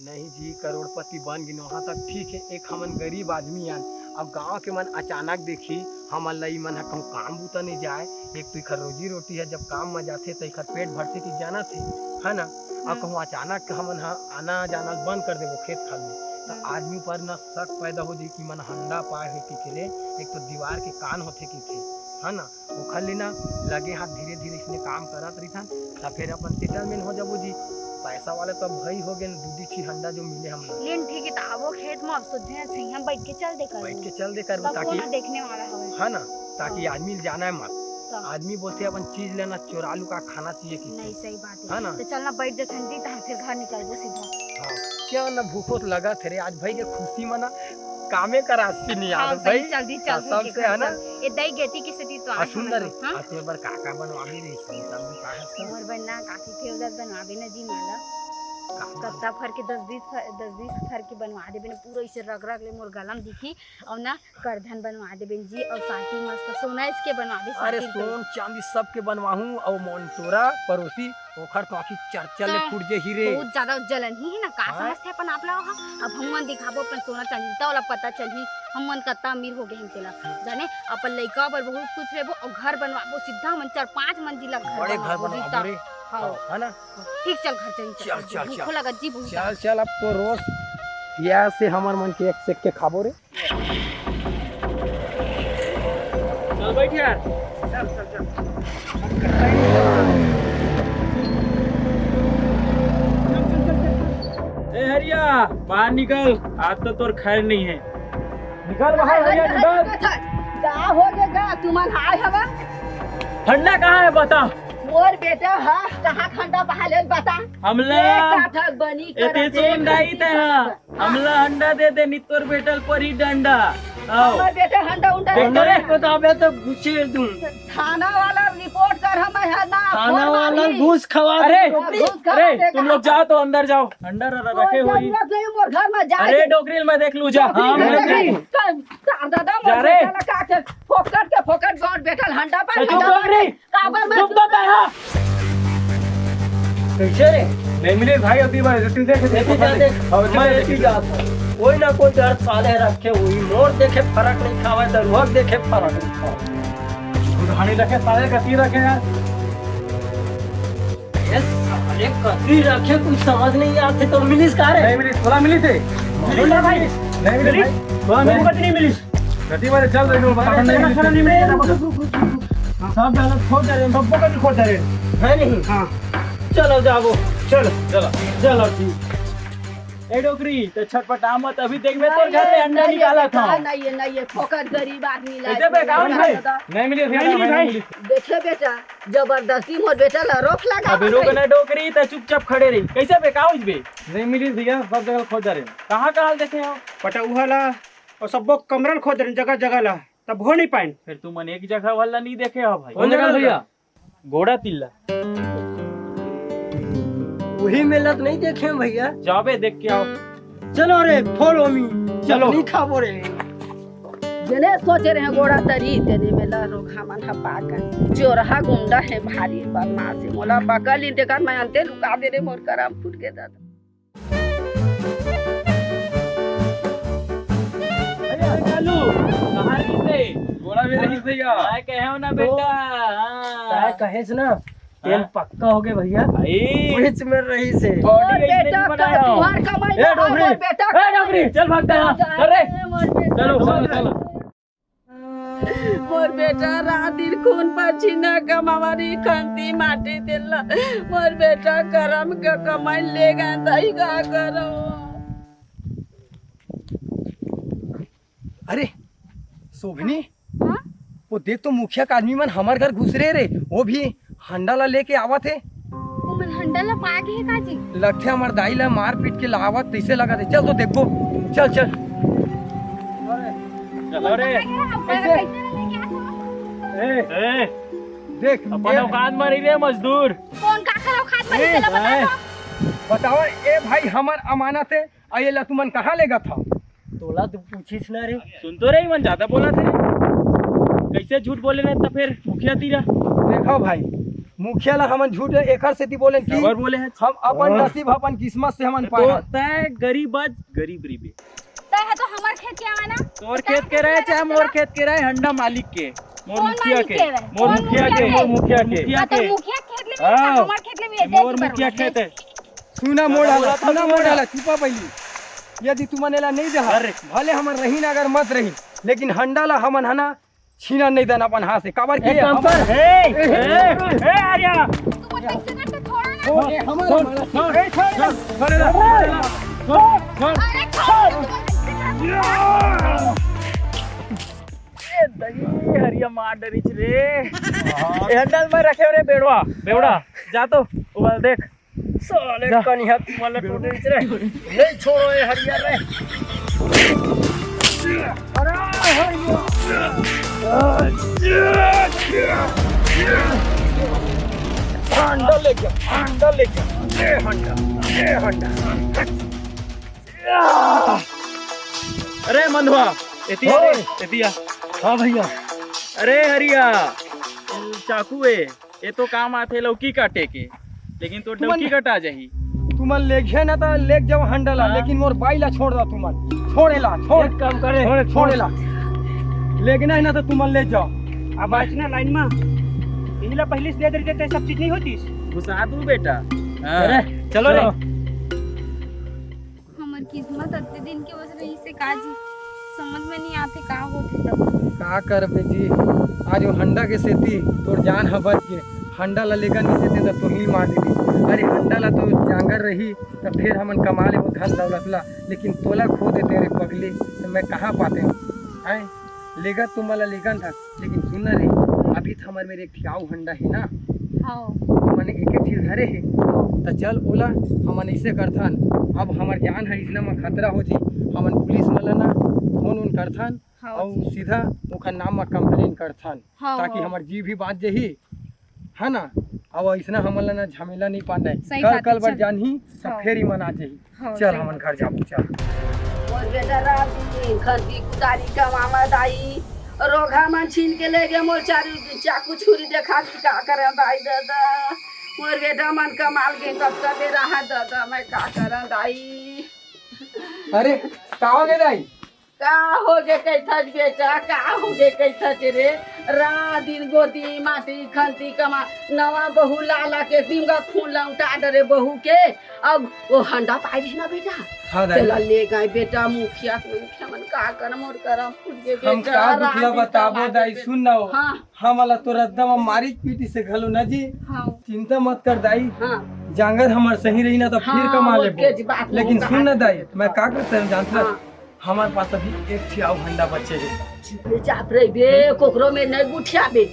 नहीं जी, करोड़पति बन गिन, वहाँ तक ठीक है। एक हमन गरीब आदमी हन, अब गांव के मन अचानक देखी, हमन ला ई मन ह कहूँ काम बूता नहीं जाए। एक तो इखर रोजी रोटी है, जब काम में जाथे तो इखर पेट भरथे कि जाना थे, है ना? अब हम्म। कहूँ अचानक हमन ह आना जाना बंद कर देबो खेत खार में, तो हम्म। आदमी पर ना शक पैदा हो जाई कि मन हंडा पाए हुए कि खेले, एक तो दीवार के कान होथे कि थे, है ना? ओखर ले ना लगे हाथ धीरे धीरे इसने काम करत रहिथन, त फिर अपन सेटलमेंट हो जाबो जी। पैसा वाले तो अब भई हो गए, दू दी ठी हंडा जो मिले हमला। लेन ठीक है, त आवो खेत में, अब सोचे हैं सही हम बैठ के चल दे करबो। बैठ के चल दे करबो, तब ताकि कोनो देखने वाला हवे। है ना, ताकि हाँ। आदमी जाना है मत। तब। आदमी बोलते अपन चीज लेना चोरा लुका खाना चाहिए कि नहीं, सही बात है। है ना? तो चलना बैठ जाते हैं जी, तो हम फिर घर निकलबो सीधा। हाँ, क्या ना भूखो तो लगा थे रे, आज भाई के खुशी मना कामे करा सी नहीं हाँ, यार सही, भाई। चल दी, चल कसम दी, से, है ना? चल। ए दई गेती के सेती तो आ आज सुन ना रे, हाँ? आज तेरे बर काका बनवा भी रही, सही सब भी कहा है। मोर बर ना काकी थे उधर बनवा भी ना जी माला। कत्ता फर के दस बीस फर, दस बीस फर के बनवा देबे ना, पूरा इसे रग रग ले मोर गला म दिखी। अउ ना करधन बनवा देबे जी, अउ साथी मस्त सोना इसके बनवा दे, अरे साथी के। सोन चांदी सबके बनवाहूं, अउ मोन तोरा परोसी ओखर तो आँखी चरचर ले का? फूट जे हीरे। बहुत ज्यादा जलन ही है ना, का हाँ? समझते अपन आप लोग? हाँ, अब हम मन दिखाबो अपन सोना चांदी, त ओला पता चलही हम मन कत्ता अमीर हो गए हैं तेला। जाने अपन लइका बर बहुत कुछ लेबो अउ घर बनवाबो, सीधा मन चार पांच मंजिला घर बड़े घर बनवाबो, बनवाबो सीधा। रे। हाँ। हाँ, है ना? ठीक, चल घर चल, चल, चल, भूखो चल। लगत जी बहुत चल, ज्यादा। चल, अब तो रोज प्यार से हमर मन के एक सेक के खाबो रे। चल बैठ यार, चल, चल, चल। ए हरिया, बाहर निकल, आज तो तोर खैर नहीं है। निकल बाहर हरिया, निकल। का हो गे गा, तुमन हाय हवा? हंडा कहाँ है बता? मोर बेटा हा, कहाँ हंडा बहा ले बता? हमला ये काठा बनी एते करत सोन है। दाई ते हा। हमला हंडा दे दे, नित्तोर बेटल परी डंडा। आओ। हमर बेटा हंडा उंडा देख नहीं तो रे। करता। बताबे तो घुसेड़ दूं। थाना वाला रिपोर्ट कर, हम है ना, थाना फोन वाला मारी। घूस खवा अरे, दे। घूस खवा अरे, दे तुम का? लोग जाओ तो अंदर जाओ। अंडा र-, कोई रखे हुई। जरूरत नहीं, मोर घर में जा अरे, दे। डोकरी ल मैं देख लू जा। हाँ, डोकरी मैं में देख लू। कर, कर दादा, जा मोर रे। बेटा ला काटे। फोकट के फोकट गौर बेटा ल हंडा पर तो चुप हंडा रहो रे। पर। काबर में चुप तो बैठा। कैसे रे? नहीं मिले भाई, अभी बार तू देख, देख, देख, देख, देख। और मैं देख, एक ही जात हूँ। कोई ना कोई दर्द साले रखे हुई, मोर देखे फर्क नहीं खावा, दरुहक देखे फर्क नहीं खावा। बुढ़ानी रखे साले कती रखे यार। ये साले कती रखे, कुछ समझ नहीं आते तो मिलिस का रे? नहीं मिलिस, बोला मिलिस थे। मिलिस ना भाई? नहीं मिलिस भाई। बोला मेरे को तो नहीं मिलिस। गति वाले चल रहे हो, बता अरे, नहीं तेरा मिलिस। खाना नहीं मिलेगा, बस। सब डालो, खोद डाले, सब पकड़ के खोद डाले। है नहीं? हाँ। चलो, जाओ। चलो। चलो। चलो, ठीक। ए डोकरी, तो छटपटा मत, अभी देखबे तोर घर ले अंडा नहीं, निकाला था। नहीं, नहीं, नहीं, फोकट गरीब आदमी ला ऐसे बे, काम नहीं। नहीं मिले, नहीं मिले भाई। देखे बेटा, जबरदस्ती मोर बेटा ला रोक लगा अबे रुक बे। ना डोकरी, त चुपचाप खड़े रही। कैसे बे, का होइस बे? नहीं मिली भैया, सब जगह खोज रहे। कहाँ, कहाँ देखे हो? पटौहा ला, और सबो कमरा ल खोज रहे, जगह जगह ला, तब हो नहीं पाइन। फिर तुमन एक जगह वाला नहीं देखे हो भाई? कौन जगह भैया? गोड़ा तिल्ला। वही मेला तो नहीं देखे हैं भैया। जाबे देख के आओ। चलो रे, follow me। चलो। चटनी खाबो रे। जेने सोचे रहे गोड़ा तरी, तेने मेला रोग हमन ह पाकन। चोरहा गुंडा है भारी बदमाश है। मोला पकड़ ली तेकर मैं अंते लुका दे रे, मोर करम फूट के दादा। अरे, अरे, कालू, कहाँ रहिस हे? गोड़ा में रहिस भैया। काय कहे हो ना तो बेटा, हाँ। काय कहेस ना, तेल हाँ। पक्का हो गए भैया। भाई। बीच में रहिस हे। बॉडी मोर कैसे बेटा नहीं बनाया का हो? तुहार कमाई ए, ना, डोकरी। मोर बेटा ए, डोकरी, चल भागता है। जा, अरे। मोर बेटा चलो, चलो, चलो। मोर बेटा रात दिन खून पसीना कमावरी खंती माटी दिल। मोर बेटा करम के कमाई ले गा, दाई का करो। अरे, शोभनी, हाँ? वो देख तो मुखिया के आदमी मन हमर घर घुसरे रे, वो भी हंडा ला लेके आवत हे। ओमन हंडा ला पाके हे का जी? लगथे हमर दाई ला मार पीट के लावत तइसे लगत हे। चल तो देखबो, चल, चल। चलो रे। कैसे? कैसे? ए, ए, देख, अपन ए, औकात म रही रे मजदूर। कौन का कर औकात म रही, ए, चला बता ए। तो। बताओ, ए भाई, हमर अमानत हे, आ ये ला तुमन कहाँ लेगत हव? तोला तो पूछिस ना रे। सुन तो रे, मन ज्यादा बोलथे। कैसे झूठ बोले रहे त फिर मुखिया तीरा? देखो भाई, मुखिया ला हमन झूठ एकर सेती बोलेन कि काबर बोले हस? हम अपन हाँ। नसीब, अपन किस्मत से हमन तो पाए हन। तय गरीब अस, गरीब रहिबे। तय ह तो हमर खेत के आवा ना। तोर खेत के रहे चाहे मोर खेत के रहे, हंडा मालिक के, मोर कौन मुखिया मालिक के, के रहे? मोर कौन मुखिया के, के? मोर मुखिया के। मुखिया हाँ, तो के। मुखिया खेत ले हाँ। हमर खेत ले भी मोर मुखिया खेत हे। सुना मोड़ वाला, सुना मोड़ वाला, चुपा पहली। यदि तुमन एला नहीं देहा, अरे। भले हमर रही ना अगर मत रही, लेकिन हंडा ला हमन हना छीना नहीं देना अपन हाथ से। काबर के एक काम कर। ए, ए, ए, आर्या। तुमन कैसे करते, छोड़ो ना। ए, हमर, हमर। ए, छोड़, छोड़, छोड़, छोड़, छोड़। अरे छोड़, तुमन कैसे करते? ए, दही हरिया मार डरिच रे। ए, हंडा में रखे रे बेड़वा, बेवड़ा। जा तो, वो वाला देख। साले जा। कनिहा तू वाला टूट रही रे। नहीं छोड़ो ये हरिया रे। अरे हरिया। ठंडा ले हंडा लेके आ, ए हंडा, ए हंडा। अरे मंधवा, एती आ रे, ओए। एती आ। हाँ भैया। अरे हरिया, चाकू ए, ए तो काम आथे लौकी काटे के, लेकिन तो तुमन डौकी कटा जाही। तुमन लेगे ना त लेग जाओ हंडा ला, हाँ। लेकिन मोर बाई ला छोड़ दो तुमन। छोड़े ला, छोड़। एक काम करे, छोड़े, छोड़े ला। लेगना है ना तो तुमन ले जाओ। अब आज ना लाइन में, यही ला पहले से दे देते तो सब चीज नहीं होती। घुसा दू बेटा। हाँ। अरे, चलो रे। चलो। हमर किस्मत अतने दिन के बस रहिस हे का जी, समझ में नहीं आथे का होथे तब। का करबे जी, आज वो हंडा के सेती तोर जान ह बच गे। हंडा ला लेगन के सेती त तोही मार देबे। अरे हंडा ला तो जांगर रही त फेर हमन कमा लेबो धन दौलत ला, लेकिन तोला खो देते रे पगली, त मैं कहाँ पाते हूँ? हैं? लेगत तो मला लेगन था, लेकिन सुन ना रे, अभी तो हमर मेर एक ठी आऊ हंडा हे ना, हाँ। हमन एक ठी धरे हे, हाँ। त चल ओला हमन ऐसे करथन, अब हमर जान ह इसना म खतरा हो जी, हमन पुलिस वाला ना फोन उन करथन, हाँ। अउ सीधा ओखर नाम म कंप्लेन करथन, हाँ, ताकि हाँ। हमर जी भी बाँच जही, है ना? अब ऐसना हमन ला ना झमेला नहीं पाना है। सही कल, बात है, कल बर चल। जानही, सब हाँ। फेर ही मन आ जही। हाँ, चल, सही हमन बात। घर जाबो, चल। मोर बेटा रात दिन खंती कुदारी कमावा दाई, रोघा मन छीन के ले गे मोर चारू चाकू छुरी देखा कि का करन दाई दादा। मोर बेटा मन कमाल के कतका बेरा है दादा, मैं का करन दाई। अरे, का हो गे दाई? का हो गे कहिथस बेटा, का हो गे कहिथस रे? रात दिन गोदी माटी खंती कमा, नवा बहू ला ला के दिमगा खून लौटा डरे बहू के। अब वो हंडा पाए रही ना बेटा, हाँ दाई। तेला ले गए बेटा मुखिया के, मुखिया मन का कर मोर करम फूट गे हम बेटा, का दुख ला रात दिन बताबो कमा दाई, के सुन ना हो। हाँ। हमला तोर एकदम मारी पीटी से घलो ना जी। हाँ। चिंता मत कर दाई। हाँ। जांगर हमर सही रही ना तो फिर हाँ, कमा वो लेबो। के जी बात लेकिन वो सुन ना कहा दाई, मैं का करते हैं जानता हाँ। हमारे पास अभी एक ठी आऊ हंडा बचे हे। चुपे चाप रही बे, कोकरो में नहीं गुठिया बे।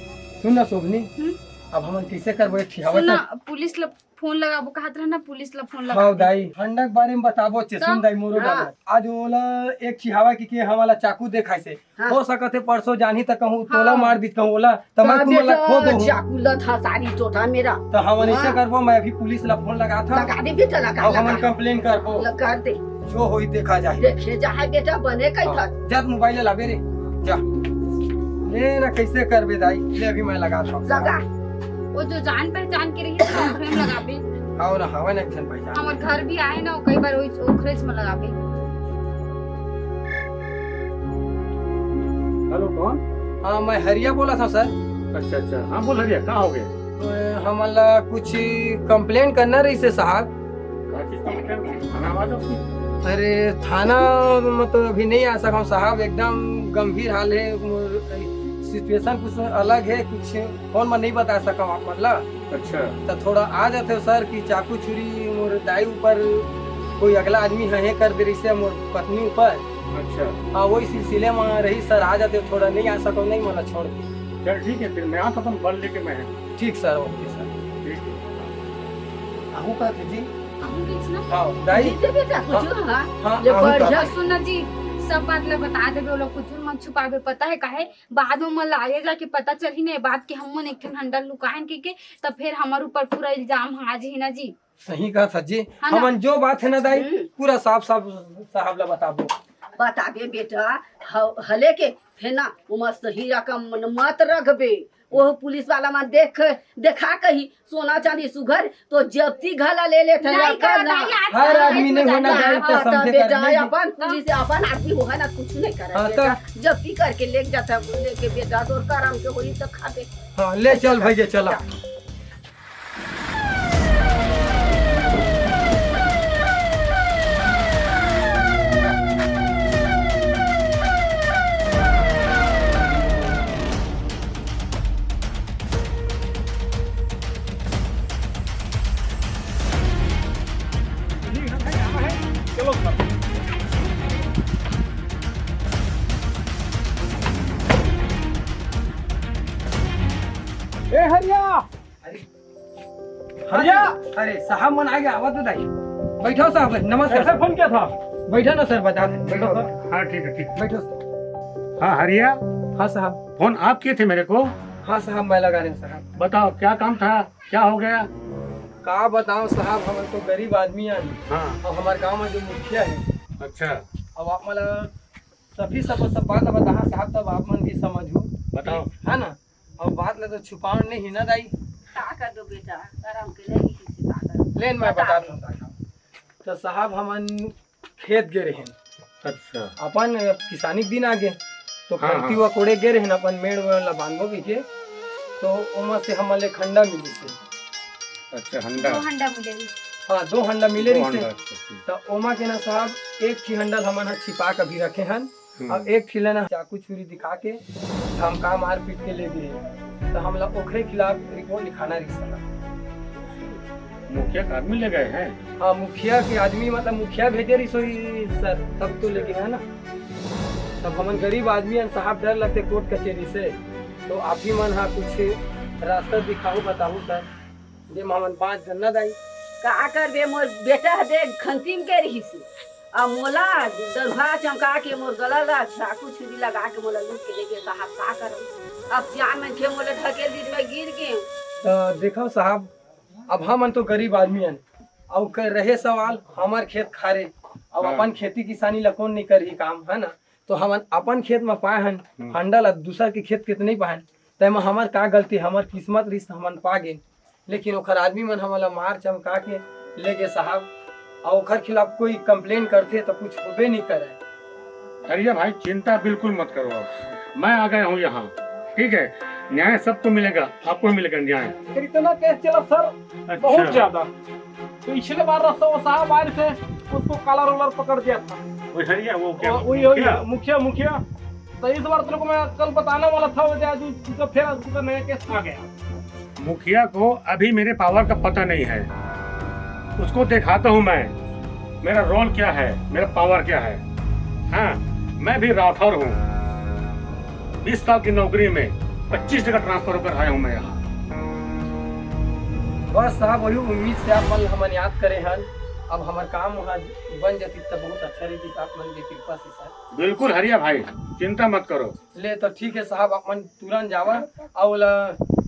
सुन ना शोभनी, हम्म? अब हमन कैसे करबो एक ठी हवा सुन ना, चल। पुलिस ला फोन लगाबो कहत रह ना, पुलिस ला फोन हाँ लगाबो। दाई, हंडा के बारे में बताबो चे, तो? सुन दाई मोरो हाँ। बात। आज ओला एक ठी हवा की के हमला चाकू देखाइसे। हाँ। हो सकत हे परसों जानही त कहूँ तोला हाँ। मार दीत कहूँ ओला, त मैं का तुमन ला बेटा, खो दूँ। चाकू ला था सारी चोटा मेरा। त हमन ऐसे हाँ। करबो, मैं अभी पुलिस ला फोन लगा था। लगा दे बेटा, लगा, अउ हमन लगा। कंप्लेन करबो। लगा दे। जो होई देखा जाए। देखे जाए बेटा, बने कही हाँ। था। जा मोबाइल ला लाबे रे, जा। ले ना, कैसे करबे दाई? ले अभी मैं लगा था। लगा। वो जो जान पहचान के रही ना, ओकरे में लगाबे। हाँ ना, हवा ना एक झन पहचान। हमर घर भी आए ना, कई बार वही ओकरे में लगाबे। हेलो, कौन? हाँ, मैं हरिया बोला था सर। अच्छा, अच्छा। हाँ, बोल हरिया, का हो गया? अ, हमन ला कुछ कंप्लेन करना रहिसे साहब। का चीज कंप्लेन? थाना आवाज हो? अरे, थाना मतलब अभी नहीं आ सकम साहब, एकदम गंभीर हाल है। सिचुएशन कुछ अलग है, कुछ फोन में नहीं बता सकम आप मन ला। अच्छा। त थोड़ा आ जाते हो सर कि चाकू छुरी मोर दाई ऊपर कोई अगला आदमी है, है कर दे रहिसे मोर पत्नी ऊपर। अच्छा। हाँ, वही सिलसिले में रही सर, आ जाते हो, थोड़ा नहीं आ सको, नहीं मोला छोड़ के। चल ठीक है, फिर मैं आता अपन बल लेके मैं। ठीक सर, ओके सर। ठीक है। आहू का थे जी? आहू के सुना? हाँ, दाई। जी, दे बेटा, कुछ हाँ। हाँ, हाँ, ले आहू का बढ़िया। थे। सुन ना जी, सब बात ला बता देबे, वो लोग कुछ मत छुपाबे, पता है काहे? बाद में मोला आगे जाके पता चलही ना ये बात कि हमन एक ठन हंडा लुकायन के, के, तब फिर हमर ऊपर पूरा इल्जाम आ जही ना जी। सही कहा था जी, है ना? हमन जो बात है ना दाई, हम्म। पूरा साफ साफ साहब ला बताबो। बताबे बेटा, ह-, हले के है ना, ओमा सही रकम मन मत रखबे। वो पुलिस वाला मन देख, देखा कही सोना चांदी सुघर तो जब्ती घला ले लेथे नहीं लड़का ना। करना, ये आज हर कल आदमी है नहीं होना बेटा। दाई, तो हाँ, समझे बेटा, कर नहीं। अपन पुलिस अपन आदमी हो है ना, कुछ नहीं करे हाँ, बेटा। तो जब्ती करके ले जाता, लेके बेटा तोर करम के होई तो खाबे। हाँ, ले चल भैया, चला। चलो। ए हरिया, अरे, भैया! अरे, साहब मन आ गया, आवत दाई। बैठो साहब, नमस्कार कैसे सर। फोन किया था? बैठो ना सर, बता दे। बैठो बैठो। सर। हाँ, ठीक है, ठीक। बैठो सर। हाँ, हरिया, हाँ साहब। फोन आप किए थे मेरे को? हाँ साहब, मैं लगा रहे हूँ साहब। बताओ, क्या काम था, क्या हो गया? का बताओ साहब, हमन तो गरीब आदमी आन। हाँ। अउ हमर गांव में जो मुखिया हे, अच्छा। अब आप मन ला सभी सब, सब बात बताहा साहब, तब आप मन भी समझहू। बताओ। है ना? अउ बात ला तो छुपाव नहीं ना दाई। का कर दो बेटा, करम के नहीं किसी का कर। लेन मैं बता बतात हूँ। तो साहब हमन खेत गे रहेन। अच्छा। अपन किसानी के दिन आ गे, तो हाँ, खंती हाँ। वा कोड़े गे रहेन, अपन मेड़ वेड़ ला बांधबो कहिके, तो ओमा से हमन ले एक हंडा मिलिस हे। अच्छा, हंडा। दो हंडा मिले रहिस। हाँ, दो हंडा मिले दो रहिस हे। हंडा, अच्छा, ठीक। तो ओमा के ना साहब, एक ठी हंडा ल हमन ह छिपा के भी रखे हन, हम्म। अउ एक ठी ल ना चाकू छुरी दिखा के धमका मारपीट के ले गे हे। तो हमला ओखरे खिलाफ रिपोर्ट लिखाना रहिस हे। मुखिया के आदमी ले गए हैं? हाँ, मुखिया के आदमी, मतलब मुखिया भेजे रहिस होही सर, तब तो ले गे हे ना। तब हमन गरीब आदमी हन साहब, डर लगथे कोर्ट कचेरी से, तो आप ही मन हा कुछ रास्ता दिखाहू, बताहू सर, जेमा हमन बांच जन ना दाई। का करबे, मोर बेटा ह देख खंती म गे रहिस हे, अउ मोला दरुहा चमका के मोर गला ला चाकू छुरी लगा के मोला लूट के ले गे साहब, का करहूं? अब सियान मनखे मोला ढकेल दिस, मैं गिर गेंव। त देखव साहब, अब हमन तो गरीब आदमी हन, अउ क-, रहे सवाल हमर खेत खारे, अउ हाँ। अपन खेती किसानी ला कोन नइ करही काम, है ना? तो हमन अपन खेत म पाए हन, हम्म। हंडा ला दूसर के खेत के तो नइ पाए हन, तेमा हमर का गलती, हमर किस्मत रहिस त हमन पा गेन, लेकिन ओखर आदमी मन हमन ला मार चमका के ले गे साहब, अउ ओखर खिलाफ कोई कंप्लेन करथे तो कुछ होबे नइ करय। अरे भाई, चिंता बिल्कुल मत करो, अब मैं आ गया हूँ यहाँ, ठीक है? न्याय सबको मिलेगा, आपको भी मिलेगा न्याय। फिर इतना केस चला सर, अच्छा। बहुत ज्यादा। तो पिछले बार रसो साहब आए थे, उसको कॉलर वॉलर पकड़ दिया था। वही हरिया, वो क्या? वो, वही, वही, क्या? मुखिया, मुखिया। तो इस बार तेरे को मैं कल बताने वाला था, वजह आज उसका फिर उसका नया केस आ गया। मुखिया को अभी मेरे पावर का पता नहीं है, उसको दिखाता हूँ मैं मेरा रोल क्या है, मेरा पावर क्या है। हाँ, मैं भी राफर हूँ, बीस साल की नौकरी में पच्चीस जगह ट्रांसफर होकर आया हूँ मैं यहाँ। बस साहब, वही उम्मीद से आप मन हमन याद करे हन। अब हमर काम वहाँ बन जाती त बहुत अच्छा रहती, आप मन के कृपा से सर। बिल्कुल हरिया भाई, चिंता मत करो। ले तो ठीक है साहब, आप मन तुरंत जावा, अउ ओला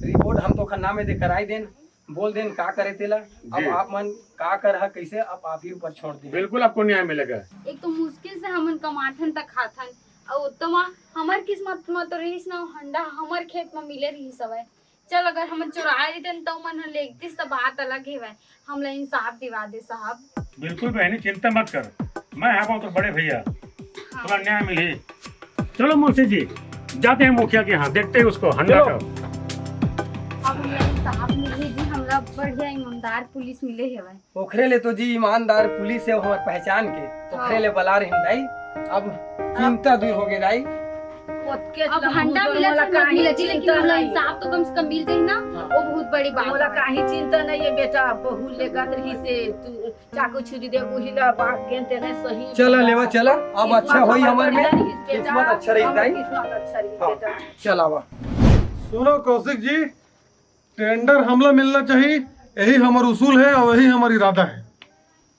रिपोर्ट हम तो खन्ना में दे कराई देन, बोल देन का करे तेला। अब जी। आप मन का कर हा, कैसे, अब आप ही ऊपर छोड़ दे। बिल्कुल आपको न्याय मिलेगा। एक तो मुश्किल से हमन कमाथन त खाथन, अउ उत्तमा हमर किस्मत म तो रहिस ना, हंडा हमर खेत म मिले रहिस हवय। चल, अगर हमन चुराए रहितेन, त ओमन ह लेगतिस, त बात अलग हेवय। हमला इंसाफ दिवा दे, साहब। बिल्कुल बहनी, चिंता मत कर, मैं हवं तो बड़े भैया, हाँ। तुम्हारा न्याय मिली। चलो मुंशी जी, जाते हैं मुखिया के यहाँ, देखते हैं उसको हंडा चलो। का। अब हमला इंसाफ मिली जी, हमला बढ़िया ईमानदार पुलिस मिले हेवय। ओखरे ले तो जी ईमानदार पुलिस हे हमर पहचान के, ओखरे हाँ। ले बला रहे हम दाई। अब चिंता दूर हो गए दाई। ओतके अब च हंडा लम्बू मिला मोला चाहे काहे मिला जी, लेकिन चिंता हमला नहीं। इंसाफ तो कम से कम मिल जाई ना, हाँ। वो बहुत बड़ी बात मोला है। काहे चिंता नहीं है बेटा, बहू लेगत रही से तू चाकू छुरी दे, उही ला बात गेन तेने सही चला बेटा। लेवा चला, अब किस्मत अच्छा होई हमर हमर में, बढ़िया रही बेटा, किस्मत अच्छा रही हमर दाई। किस्मत अच्छा रही हाँ। बेटा। चल आवा। सुनो कौशिक जी, टेंडर हमला मिलना चाहिए, यही हमर उसूल है और यही हमर इरादा है।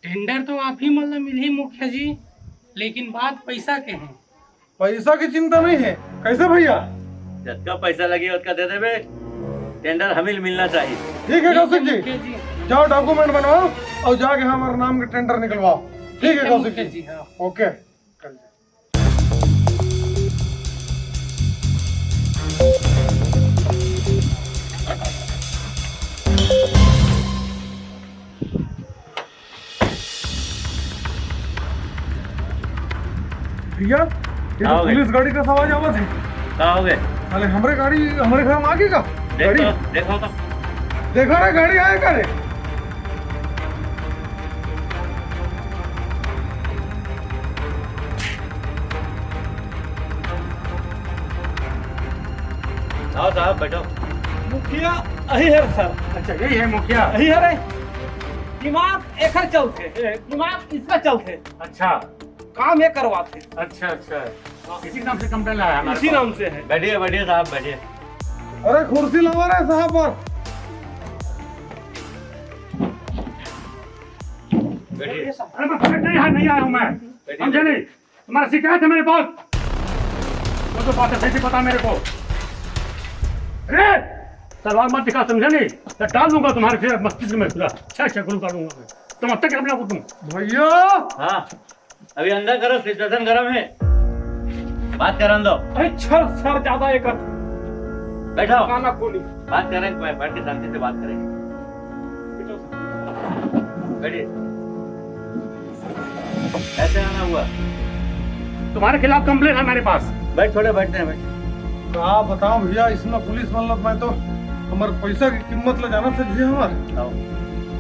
टेंडर तो आप ही मन ला मिलही मुखिया जी, लेकिन बात पैसा के है। पैसा की चिंता नहीं है, कैसे भैया? जतका पैसा लगी ओतका दे देबे, टेंडर हमी ल मिलना चाहिए। ठीक है ठीक है कौशिक जी, मुखिया जी। जाओ डॉक्यूमेंट बनवाओ और जाके हमारे नाम के टेंडर निकलवाओ। ठीक है ठीक है कौशिक मुखिया जी। जी, हाँ। ओके। भैया, ये का तो हो गए? पुलिस गाड़ी का आवाज आवत है। का हो गए? साले हमरे गाड़ी, हमरे घर में आगे का? देख गाड़ी? तो, देखो तो। देखो रे, गाड़ी आए का रे? आओ साहब, बैठो। मुखिया यही है सर। अच्छा, यही है मुखिया? यही है रे। दिमाग एकर चलथे, ए, दिमाग इसका चलथे। अच्छा। काम ये करवाथे। अच्छा, अच्छा। इसी नाम से कंप्लेन आया हमारे इसी पास। नाम से है। बैठिए, बैठिए साहब, बैठिए। अरे कुर्सी लावा रे साहब पर। बैठिए। अरे मैं बैठने यहाँ नहीं आया हूँ मैं। बैठिए। समझे नहीं? तुम्हारा शिकायत है मेरे पास। जो जो बात है सही से बता मेरे को। रे! तलवार मत दिखा, समझे नहीं? तो डाल दूंगा तुम्हारे फिर मस्तिष्क में पूरा। अच्छा, अच्छा, गुरु डालूंगा मैं। तुम अब तक अपना को तुम। भैया। हाँ, अभी अंदर करो, सिचुएशन गरम है, बात करन दो। अरे सर, सर ज्यादा एक बैठो। गाना खोली। बात करें, बैठ के शांति से बात करें। बैठिए। कैसे आना हुआ? तुम्हारे खिलाफ कंप्लेन है मेरे पास। बैठ, थोड़े बैठते हैं, बैठ। का बताओ भैया, इसमें पुलिस मतलब मैं तो हमारे पैसा की कीमत ले जाना से भैया हमारे। आओ।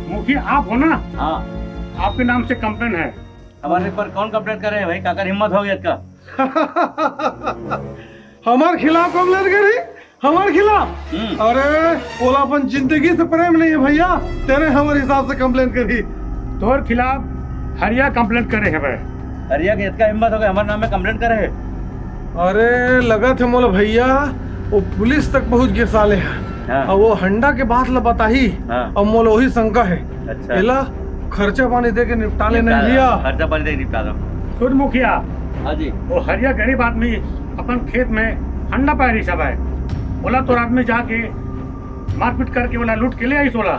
मुखिया आप हो ना? हाँ। आपके नाम से कंप्लेन है। हमारे ऊपर कौन कंप्लेन करे है भाई? काकर हिम्मत हो गया इसका? हमारे खिलाफ कंप्लेन करी? हमारे खिलाफ? हम्म। अरे, ओला अपन जिंदगी से प्रेम नहीं है भैया, तेरे हमारे हिसाब से कंप्लेन करी। तोर खिलाफ हरिया कंप्लेन करे है भाई। हरिया के इतना हिम्मत हो गया हमारे नाम में कंप्लेन करे है? अरे, लगा थे मोला भैया, वो पुलिस तक पहुंच गए साले हैं। हाँ। और वो हंडा के बात ला बताही, हाँ। और मोला वही शंका है। अच्छा। एला खर्चा पानी दे के निपटा लेना निपटा भैया। खर्चा पानी दे के निपटा दो। सुन मुखिया। हाँ जी। वो हरिया गरीब आदमी अपन खेत में हंडा पाए रही सब है। बोला तोर आदमी जाके मारपीट करके बोला लूट के ले आई सोला।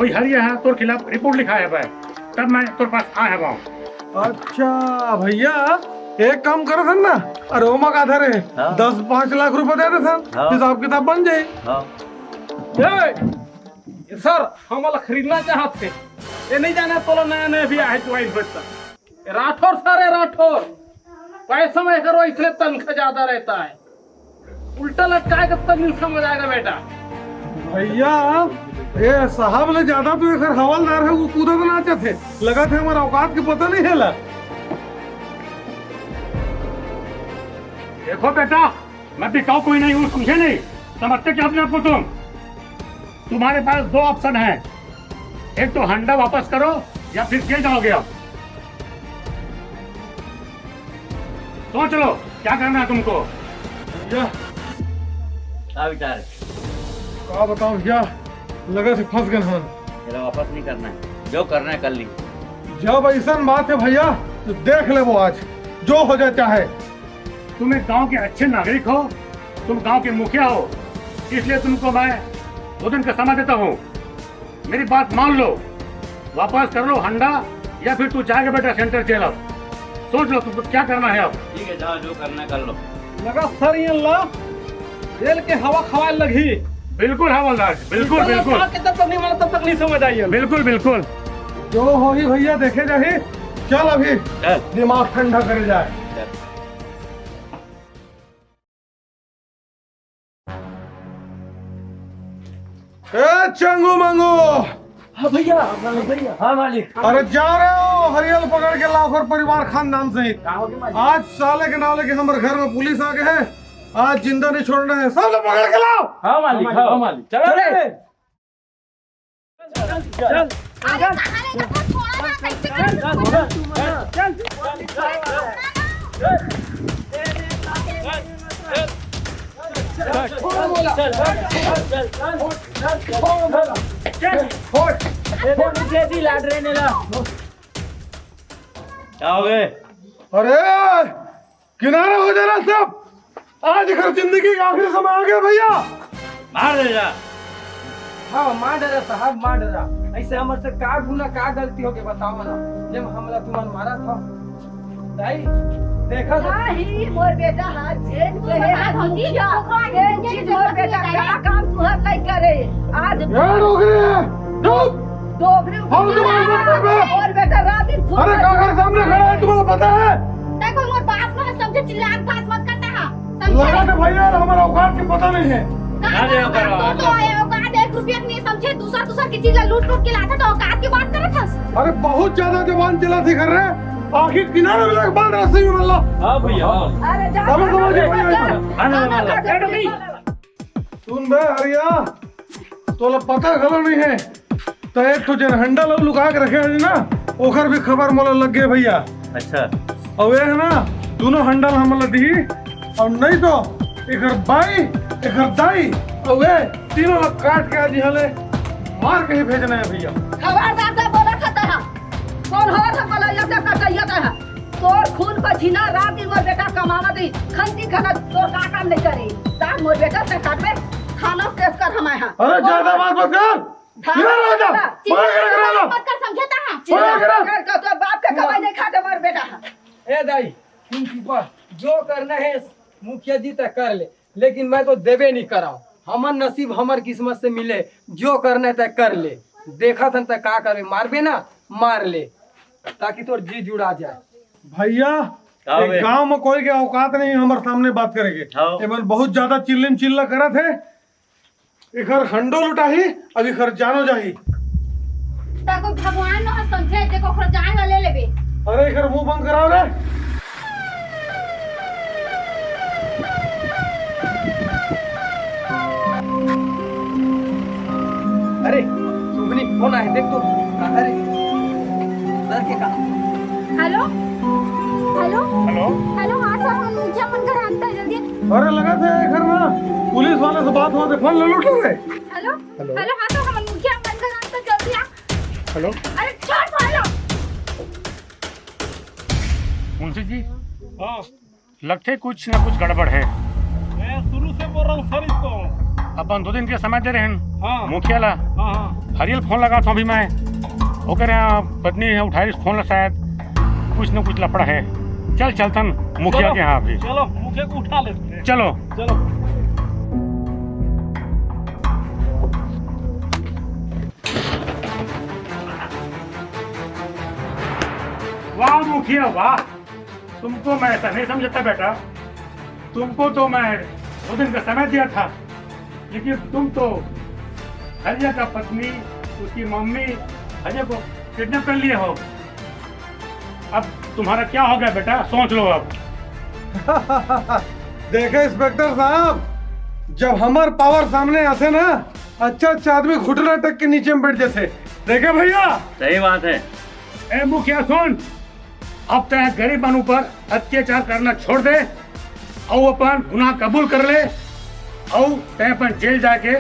वही हरिया है तोर खिलाफ रिपोर्ट लिखा है भाई। तब मैं तोर पास आया हूँ। अच्छा भैया, एक काम करो सन ना, अरे ओमा का धरे हाँ। दस पाँच लाख रुपए दे दे सन, हाँ। हिसाब किताब बन जाए। हाँ। ए, सर, हम वाला खरीदना चाहत थे। ये नहीं जाना तोला नया नया भी आए ज्वाइन होता। राठौर सर है, राठौर। पैसा में करो, इसलिए तनख्वाह ज्यादा रहता है। उल्टा लटकाए के तब समझ आएगा बेटा। भैया, ये साहब ले ज्यादा तो एकर हवलदार है, वो कूदत नाचत है। लगा थे हमारा औकात के पता नहीं है ला। देखो बेटा, मैं बिकाऊ कोई नहीं हूँ, समझे नहीं? समझते क्या अपने आप को तुम? तुम्हारे पास दो ऑप्शन है, एक तो हंडा वापस करो या फिर जेल जाओगे आप। सोच लो क्या करना है तुमको। भैया, क्या विचार है? का बताओ भैया, लगा से फंस गए हम। तेरा वापस नहीं करना है, जो करना है कर ली। जब ऐसा बात है भैया, तो देख ले वो आज, जो हो जाए चाहे। तुम एक गांव के अच्छे नागरिक हो, तुम गांव के मुखिया हो, इसलिए तुमको मैं दो दिन का समय देता हूँ। मेरी बात मान लो, वापस कर लो हंडा या फिर तू जाएगा बेटा सेंट्रल जेल। अब सोच लो तुमको क्या करना है अब। ठीक है, जाओ, जो करना है कर लो। लगा सर ये ला, जेल के हवा खवाए लगी। बिल्कुल हवलदार, बिल्कुल, बिल्कुल। जब तक नहीं मारा तब तक नहीं समझ आई है। बिल्कुल, बिल्कुल। जो होही भैया देखे जाही। चल अभी चल। दिमाग ठंडा करे जाए। चल। ए चंगू मंगू, हाँ भैया, हाँ भैया। हाँ मालिक। अरे जा रहे हो हरियल पकड़ के लाओ और परिवार खानदान सहित। का हो गया मालिक? आज साले के नाले के हमारे घर में पुलिस आ गए हैं, आज जिंदा नहीं छोड़ना है, सब लोग पकड़ के लाओ। हाँ मालिक, हाँ मालिक। चलो रे। चल, चल, चल। अरे, कहाँ ले जाता? छोड़ा ना, कैसे कर? चल, चल, चल। छोड़, बोला। चल, छोड़, बोला। चल, छोड़। ए, दे, दे, दे, लाड रे, नेला। क्या हो गए? अरे, किनारा हो जाना सब। आज एकर जिंदगी के आखिरी समय आ गया भैया। मार दे जा। हाँ, मार डरा साहब, मार डरा। ऐसे हमर से का गुना, का गलती हो गया बताओ ना, जब हमरा तुमन मारा था। ताई, देखा था। नाही, मोर बेटा हाथ छेद के है, भौजी, मुखिया। ये चीज मोर बेटा का काम तुहर नहीं करे। आज ए डोकरी, चुप। डोकरी हम तुम्हारे ऊपर पे। मोर बेटा रात दिन अरे, काकर सामने खड़ा है, तुम्हें पता है? देखो, मोर बात ना समझे, चिल्लात बात मत करता है, समझे? लगा था भैया, हमारा औकात के पता नहीं है। का अरे, औकात? तो, तो ये औकात एक रुपया के नहीं समझे, दूसरा, दूसरा किसी ला लूट, लूट के लाता तो औकात की बात करत हस। अरे, बहुत ज्यादा जबान चला थी कर रहे, आखिर किनारे मिला के बांध रहा सही में, मतलब। हाँ भैया, हाँ। अरे, जा, अबे, जा, समझ जा, गया जा, भैया। जा। हाँ, हाँ, हाँ, हाँ। जा, जा, जा। सुन बे हरिया, तोला पता घलो नहीं है, तो एक ठो जेन हंडा लो लुका के रखे है ना, ओकर भी खबर मोला लग गए भैया। अच्छा। और ये है ना, दोनों हंडा हमला दी, और नहीं तो एकर बाई, एकर दाई, और वे तीनों ला काट के आज यहाँ ले मार के ही भेजना है भैया। खबरदार, तो बोला खाता है, कौन हो था बोला, ये क्या करता, ये क्या है? तोर खून पसीना रात दिन मोर बेटा कमावा दी, खंती खना तोर का काम नहीं करी। तार मोर बेटा से काट में थाना केस कर हमारे यहाँ। अरे, ज्यादा बात मत कर। थाना इधर आ जा। चिल्ला, बड़ा कर रहा। मत कर, समझे ता है? बड़ा कर। कर, कर, तो बाप के कमाई नहीं खाते, मर बेटा। ए दाई, तुम चुप रह। जो करना है मुखिया जी तय कर ले, लेकिन मैं तो देबे नहीं कराओ। हमर नसीब हमर किस्मत से मिले, जो करना है तय कर ले। देखा थन तय का करबे, मारबे ना, मार ले, ताकि तोर जी जुड़ा जाए। भैया, का एक बे? गांव में कोई के औकात नहीं हमर सामने बात करे के। हाँ। एमन बहुत ज्यादा चिल्लम चिल्ला करत है। एकर हंडो लुटाही, अब एकर जानो जाही। ता कोई भगवान न हो समझे, जे ओकर जान ला ले लेबे। अरे, एकर मुंह बंद कराओ रे। अरे, सुगनी, फोन आए, देख तो। अरे, सर के का? Hello, hello, hello. हेलो, हाँ सर, हम मुखिया मन घर आता है, जल्दी। अरे, लगा थे घर ना, पुलिस वाले से बात होते, फोन ले लूट ले। Hello, hello. हेलो, हाँ सर, हम मुखिया मन घर आता, जल्दी आ। हेलो। अरे, छोड़, हेलो। मुंशी जी। हाँ। लगथे कुछ ना कुछ गड़बड़ है। मैं शुरू से बोल रहा हूँ सर इसको। अपन दो दिन के समय दे रहे हैं। हाँ। मुखिया ला। हाँ, हाँ। हरियल फोन लगाथों अभी मैं। ओकर यहाँ पत्नी है, उठा रही फोन ला शायद। कुछ ना कुछ लफड़ा है। चल चलतन मुखिया चलो, के यहाँ अभी। चलो, मुखिया को उठा लेते हैं। चलो। चलो। वाह मुखिया वाह, तुमको मैं ऐसा नहीं समझता बेटा। तुमको तो मैं दो दिन का समय दिया था, लेकिन तुम तो हरिया का पत्नी, उसकी मम्मी हरिया को किडनैप कर लिए हो। अब तुम्हारा क्या हो गया बेटा, सोच लो अब। देखे इंस्पेक्टर साहब, जब हमार पावर सामने आथे ना, अच्छा अच्छा आदमी घुटना टेक के नीचे में बैठ जाथे। देखे भैया, सही बात है। ए मुखिया सुन, अब तैं गरीब मन ऊपर अत्याचार करना छोड़ दे, अउ अपन गुनाह कबूल कर ले, अउ तैं अपन जेल जाके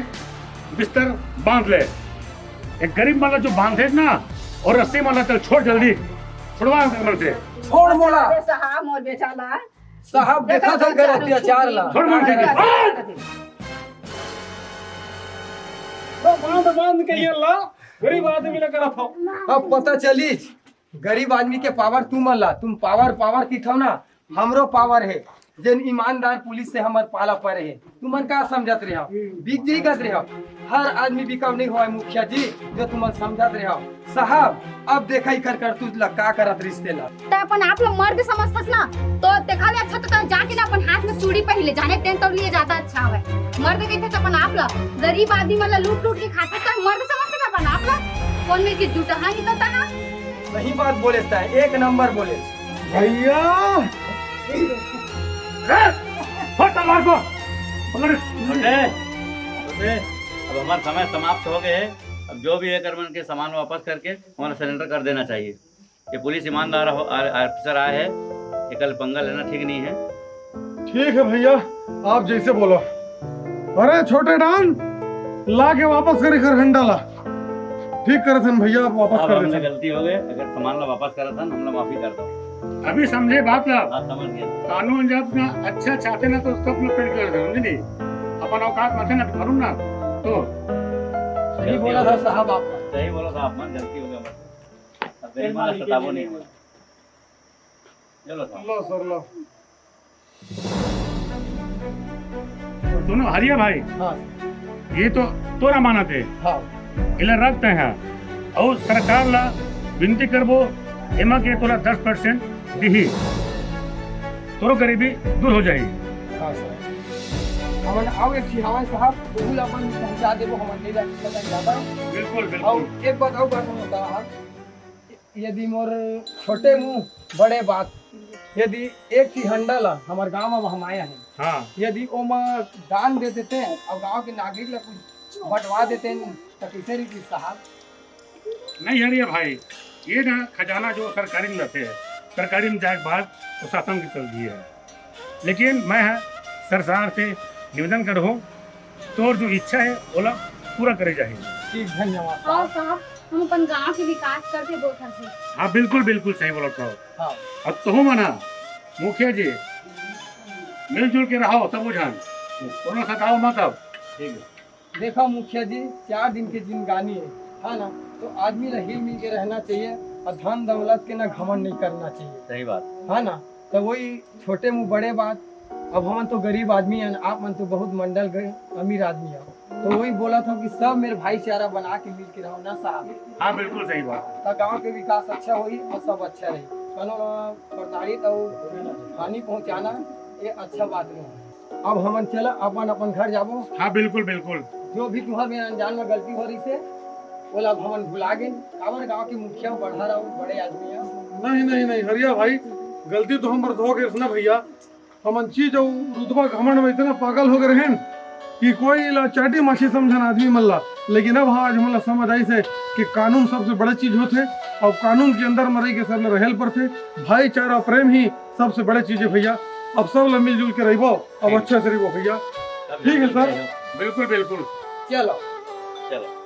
बिस्तर बांध ले। एक गरीब मन ला जो बांधे ना, अउ रस्सी मन ला चल छोड़ जल्दी, छुड़वा मन से। छोड़ मोला। अरे साहब, मोर बेटा ला। साहब, देखा देखा था था कर अत्याचार ला। छोड़ मन से। तो बांध बांध के ये ला, गरीब आदमी ला करत हो। अब पता चलिस, गरीब आदमी के पावर तुमन ला, तुम पावर, पावर किथव ना, हमरो पावर हे। जेन ईमानदार पुलिस से हमर पाला परे हे, तुमन का समझत रहे हो? बिक जाई कस रहे हो? हर आदमी बिकाऊ नहीं होय मुखिया जी, जो तुमन समझत रहे हो। साहब, अब देखा इखर करतूत ला, का करत रिश्ते ला। तैं अपन आप ला मर्द समझथस ना, तो देखा ले अच्छा तो तैं जाके ना अपन हाथ में चूड़ी पहन ले, जाने तेन तोर लिए ज्यादा अच्छा हवे। मर्द कहिथे तो अपन आप ला, गरीब आदमी मन ला लूट लूट के खाथस, तैं मर्द समझथस अपन आप ला? कौन में के जुटहा निकलता ना? सही बात बोले, तैं एक नंबर बोले। भैया! ए, फट मार को। पकड़। छोटे, छोटे, अब हमार समय समाप्त हो गए है। अब जो भी है कर मन के सामान वापस करके हमारा सरेंडर कर देना चाहिए। ये पुलिस ईमानदार हो, आ-, ऑफिसर आए है, एकल पंगा लेना ठीक नहीं है। ठीक है भैया, आप जैसे बोलो। अरे छोटे डान, ला के वापस करी कर हंडा ला। ठीक करे थे भैया, आप वापस अब कर हमने देते। गलती हो गई, अगर सामान ला वापस करत हन, हमला माफी कर दो। अभी समझे बात ला। हाँ, समझ गया। कानून जब ना अच्छा चाहते ना तो सब लोग पेड़ कर दे, समझे नहीं? अपन औकात मत है ना, करूँ ना तो। सही बोला था साहब आप। सही बोला था आप, मन गलती हो गया बस। अब गरीब वाला सतावो नहीं हुआ। चलो साहब। लो सर, लो। सुनो हरिया भाई, हाँ। ये तो तोर अमानत है। हाँ। इला रखते हैं और सरकार ला विनती करबो, एमा के तोला दस परसेंट दिही, तोरो गरीबी दूर हो जाही। हाँ सर, हमन आओ एक झी हवाई साहब, ओहू ला अपन पहुंचा देबो, हमन ले जाके पता ज्यादा। बिल्कुल, बिल्कुल। और एक बात और बात हम साहब, यदि मोर छोटे मुंह बड़े बात, यदि एक ही हंडा ला हमर गांव में हम आए हैं, हाँ। यदि ओमा दान दे देते हैं और गांव के नागरिक ला कुछ बंटवा देते हैं, तो कैसे रही साहब? नहीं हरिया भाई, ये ना खजाना जो सरकारी में रहते हैं, सरकारी में जाए के बाद प्रशासन की चल रही है। लेकिन मैं सरकार से निवेदन करूँ, तोर जो इच्छा है ओला पूरा करे जाही। ठीक, धन्यवाद। हाँ साहब, हम अपन गांव के विकास करते बोलथन से। हाँ बिल्कुल, बिल्कुल सही बोलत हो। हाँ। अब तहु मना मुखिया जी मिलजुल के रहो सब झन, कोनो सताओ मत अब। ठीक है। देखा मुखिया जी, चार दिन के जिंदगानी है, है ना? तो आदमी ला हिल मिल के रहना चाहिए और धन दौलत के ना घमंड नहीं करना चाहिए, सही बात। है ना? तो वही छोटे मुँह बड़े बात। अब हमन तो गरीब आदमी हैं, आप मन तो बहुत मंडल गए अमीर आदमी हो, तो वही बोला था कि सब मेरे भाईचारा बना के मिल के रहो ना साहब। हाँ, बिल्कुल सही बात। तो गांव के विकास अच्छा होई और सब अच्छा रही। कानून प्रताड़ित और हानि पहुंचाना ये अच्छा बात नहीं है। अब हमन चला अपन अपन घर जाबो। हाँ, बिल्कुल बिल्कुल। जो भी तुम्हार मेरे अनजान में गलती हो रही से, ओला अब हमन भुला गए। काबर गांव के मुखिया बढ़ा रहा, बड़े आदमी है। नहीं नहीं नहीं हरिया भाई, गलती तो हमर से हो गई ना भैया। हमन चीज और रुतबा घमंड में इतना पागल हो गए रहेन कि कोई ला चाटी माछी समझन आदमी मन ला। लेकिन अब हाँ, आज हमन ला समझ आई से कि कानून सबसे बड़े चीज होथे। अब कानून के अंदर में रह के सब ला रहल पड़थे। भाईचारा प्रेम ही सबसे बड़े चीज है भैया। अब सब ला मिलजुल के रहिबो, अब अच्छा से रहिबो भैया। ठीक है सर। बिल्कुल बिल्कुल। चलो। चलो।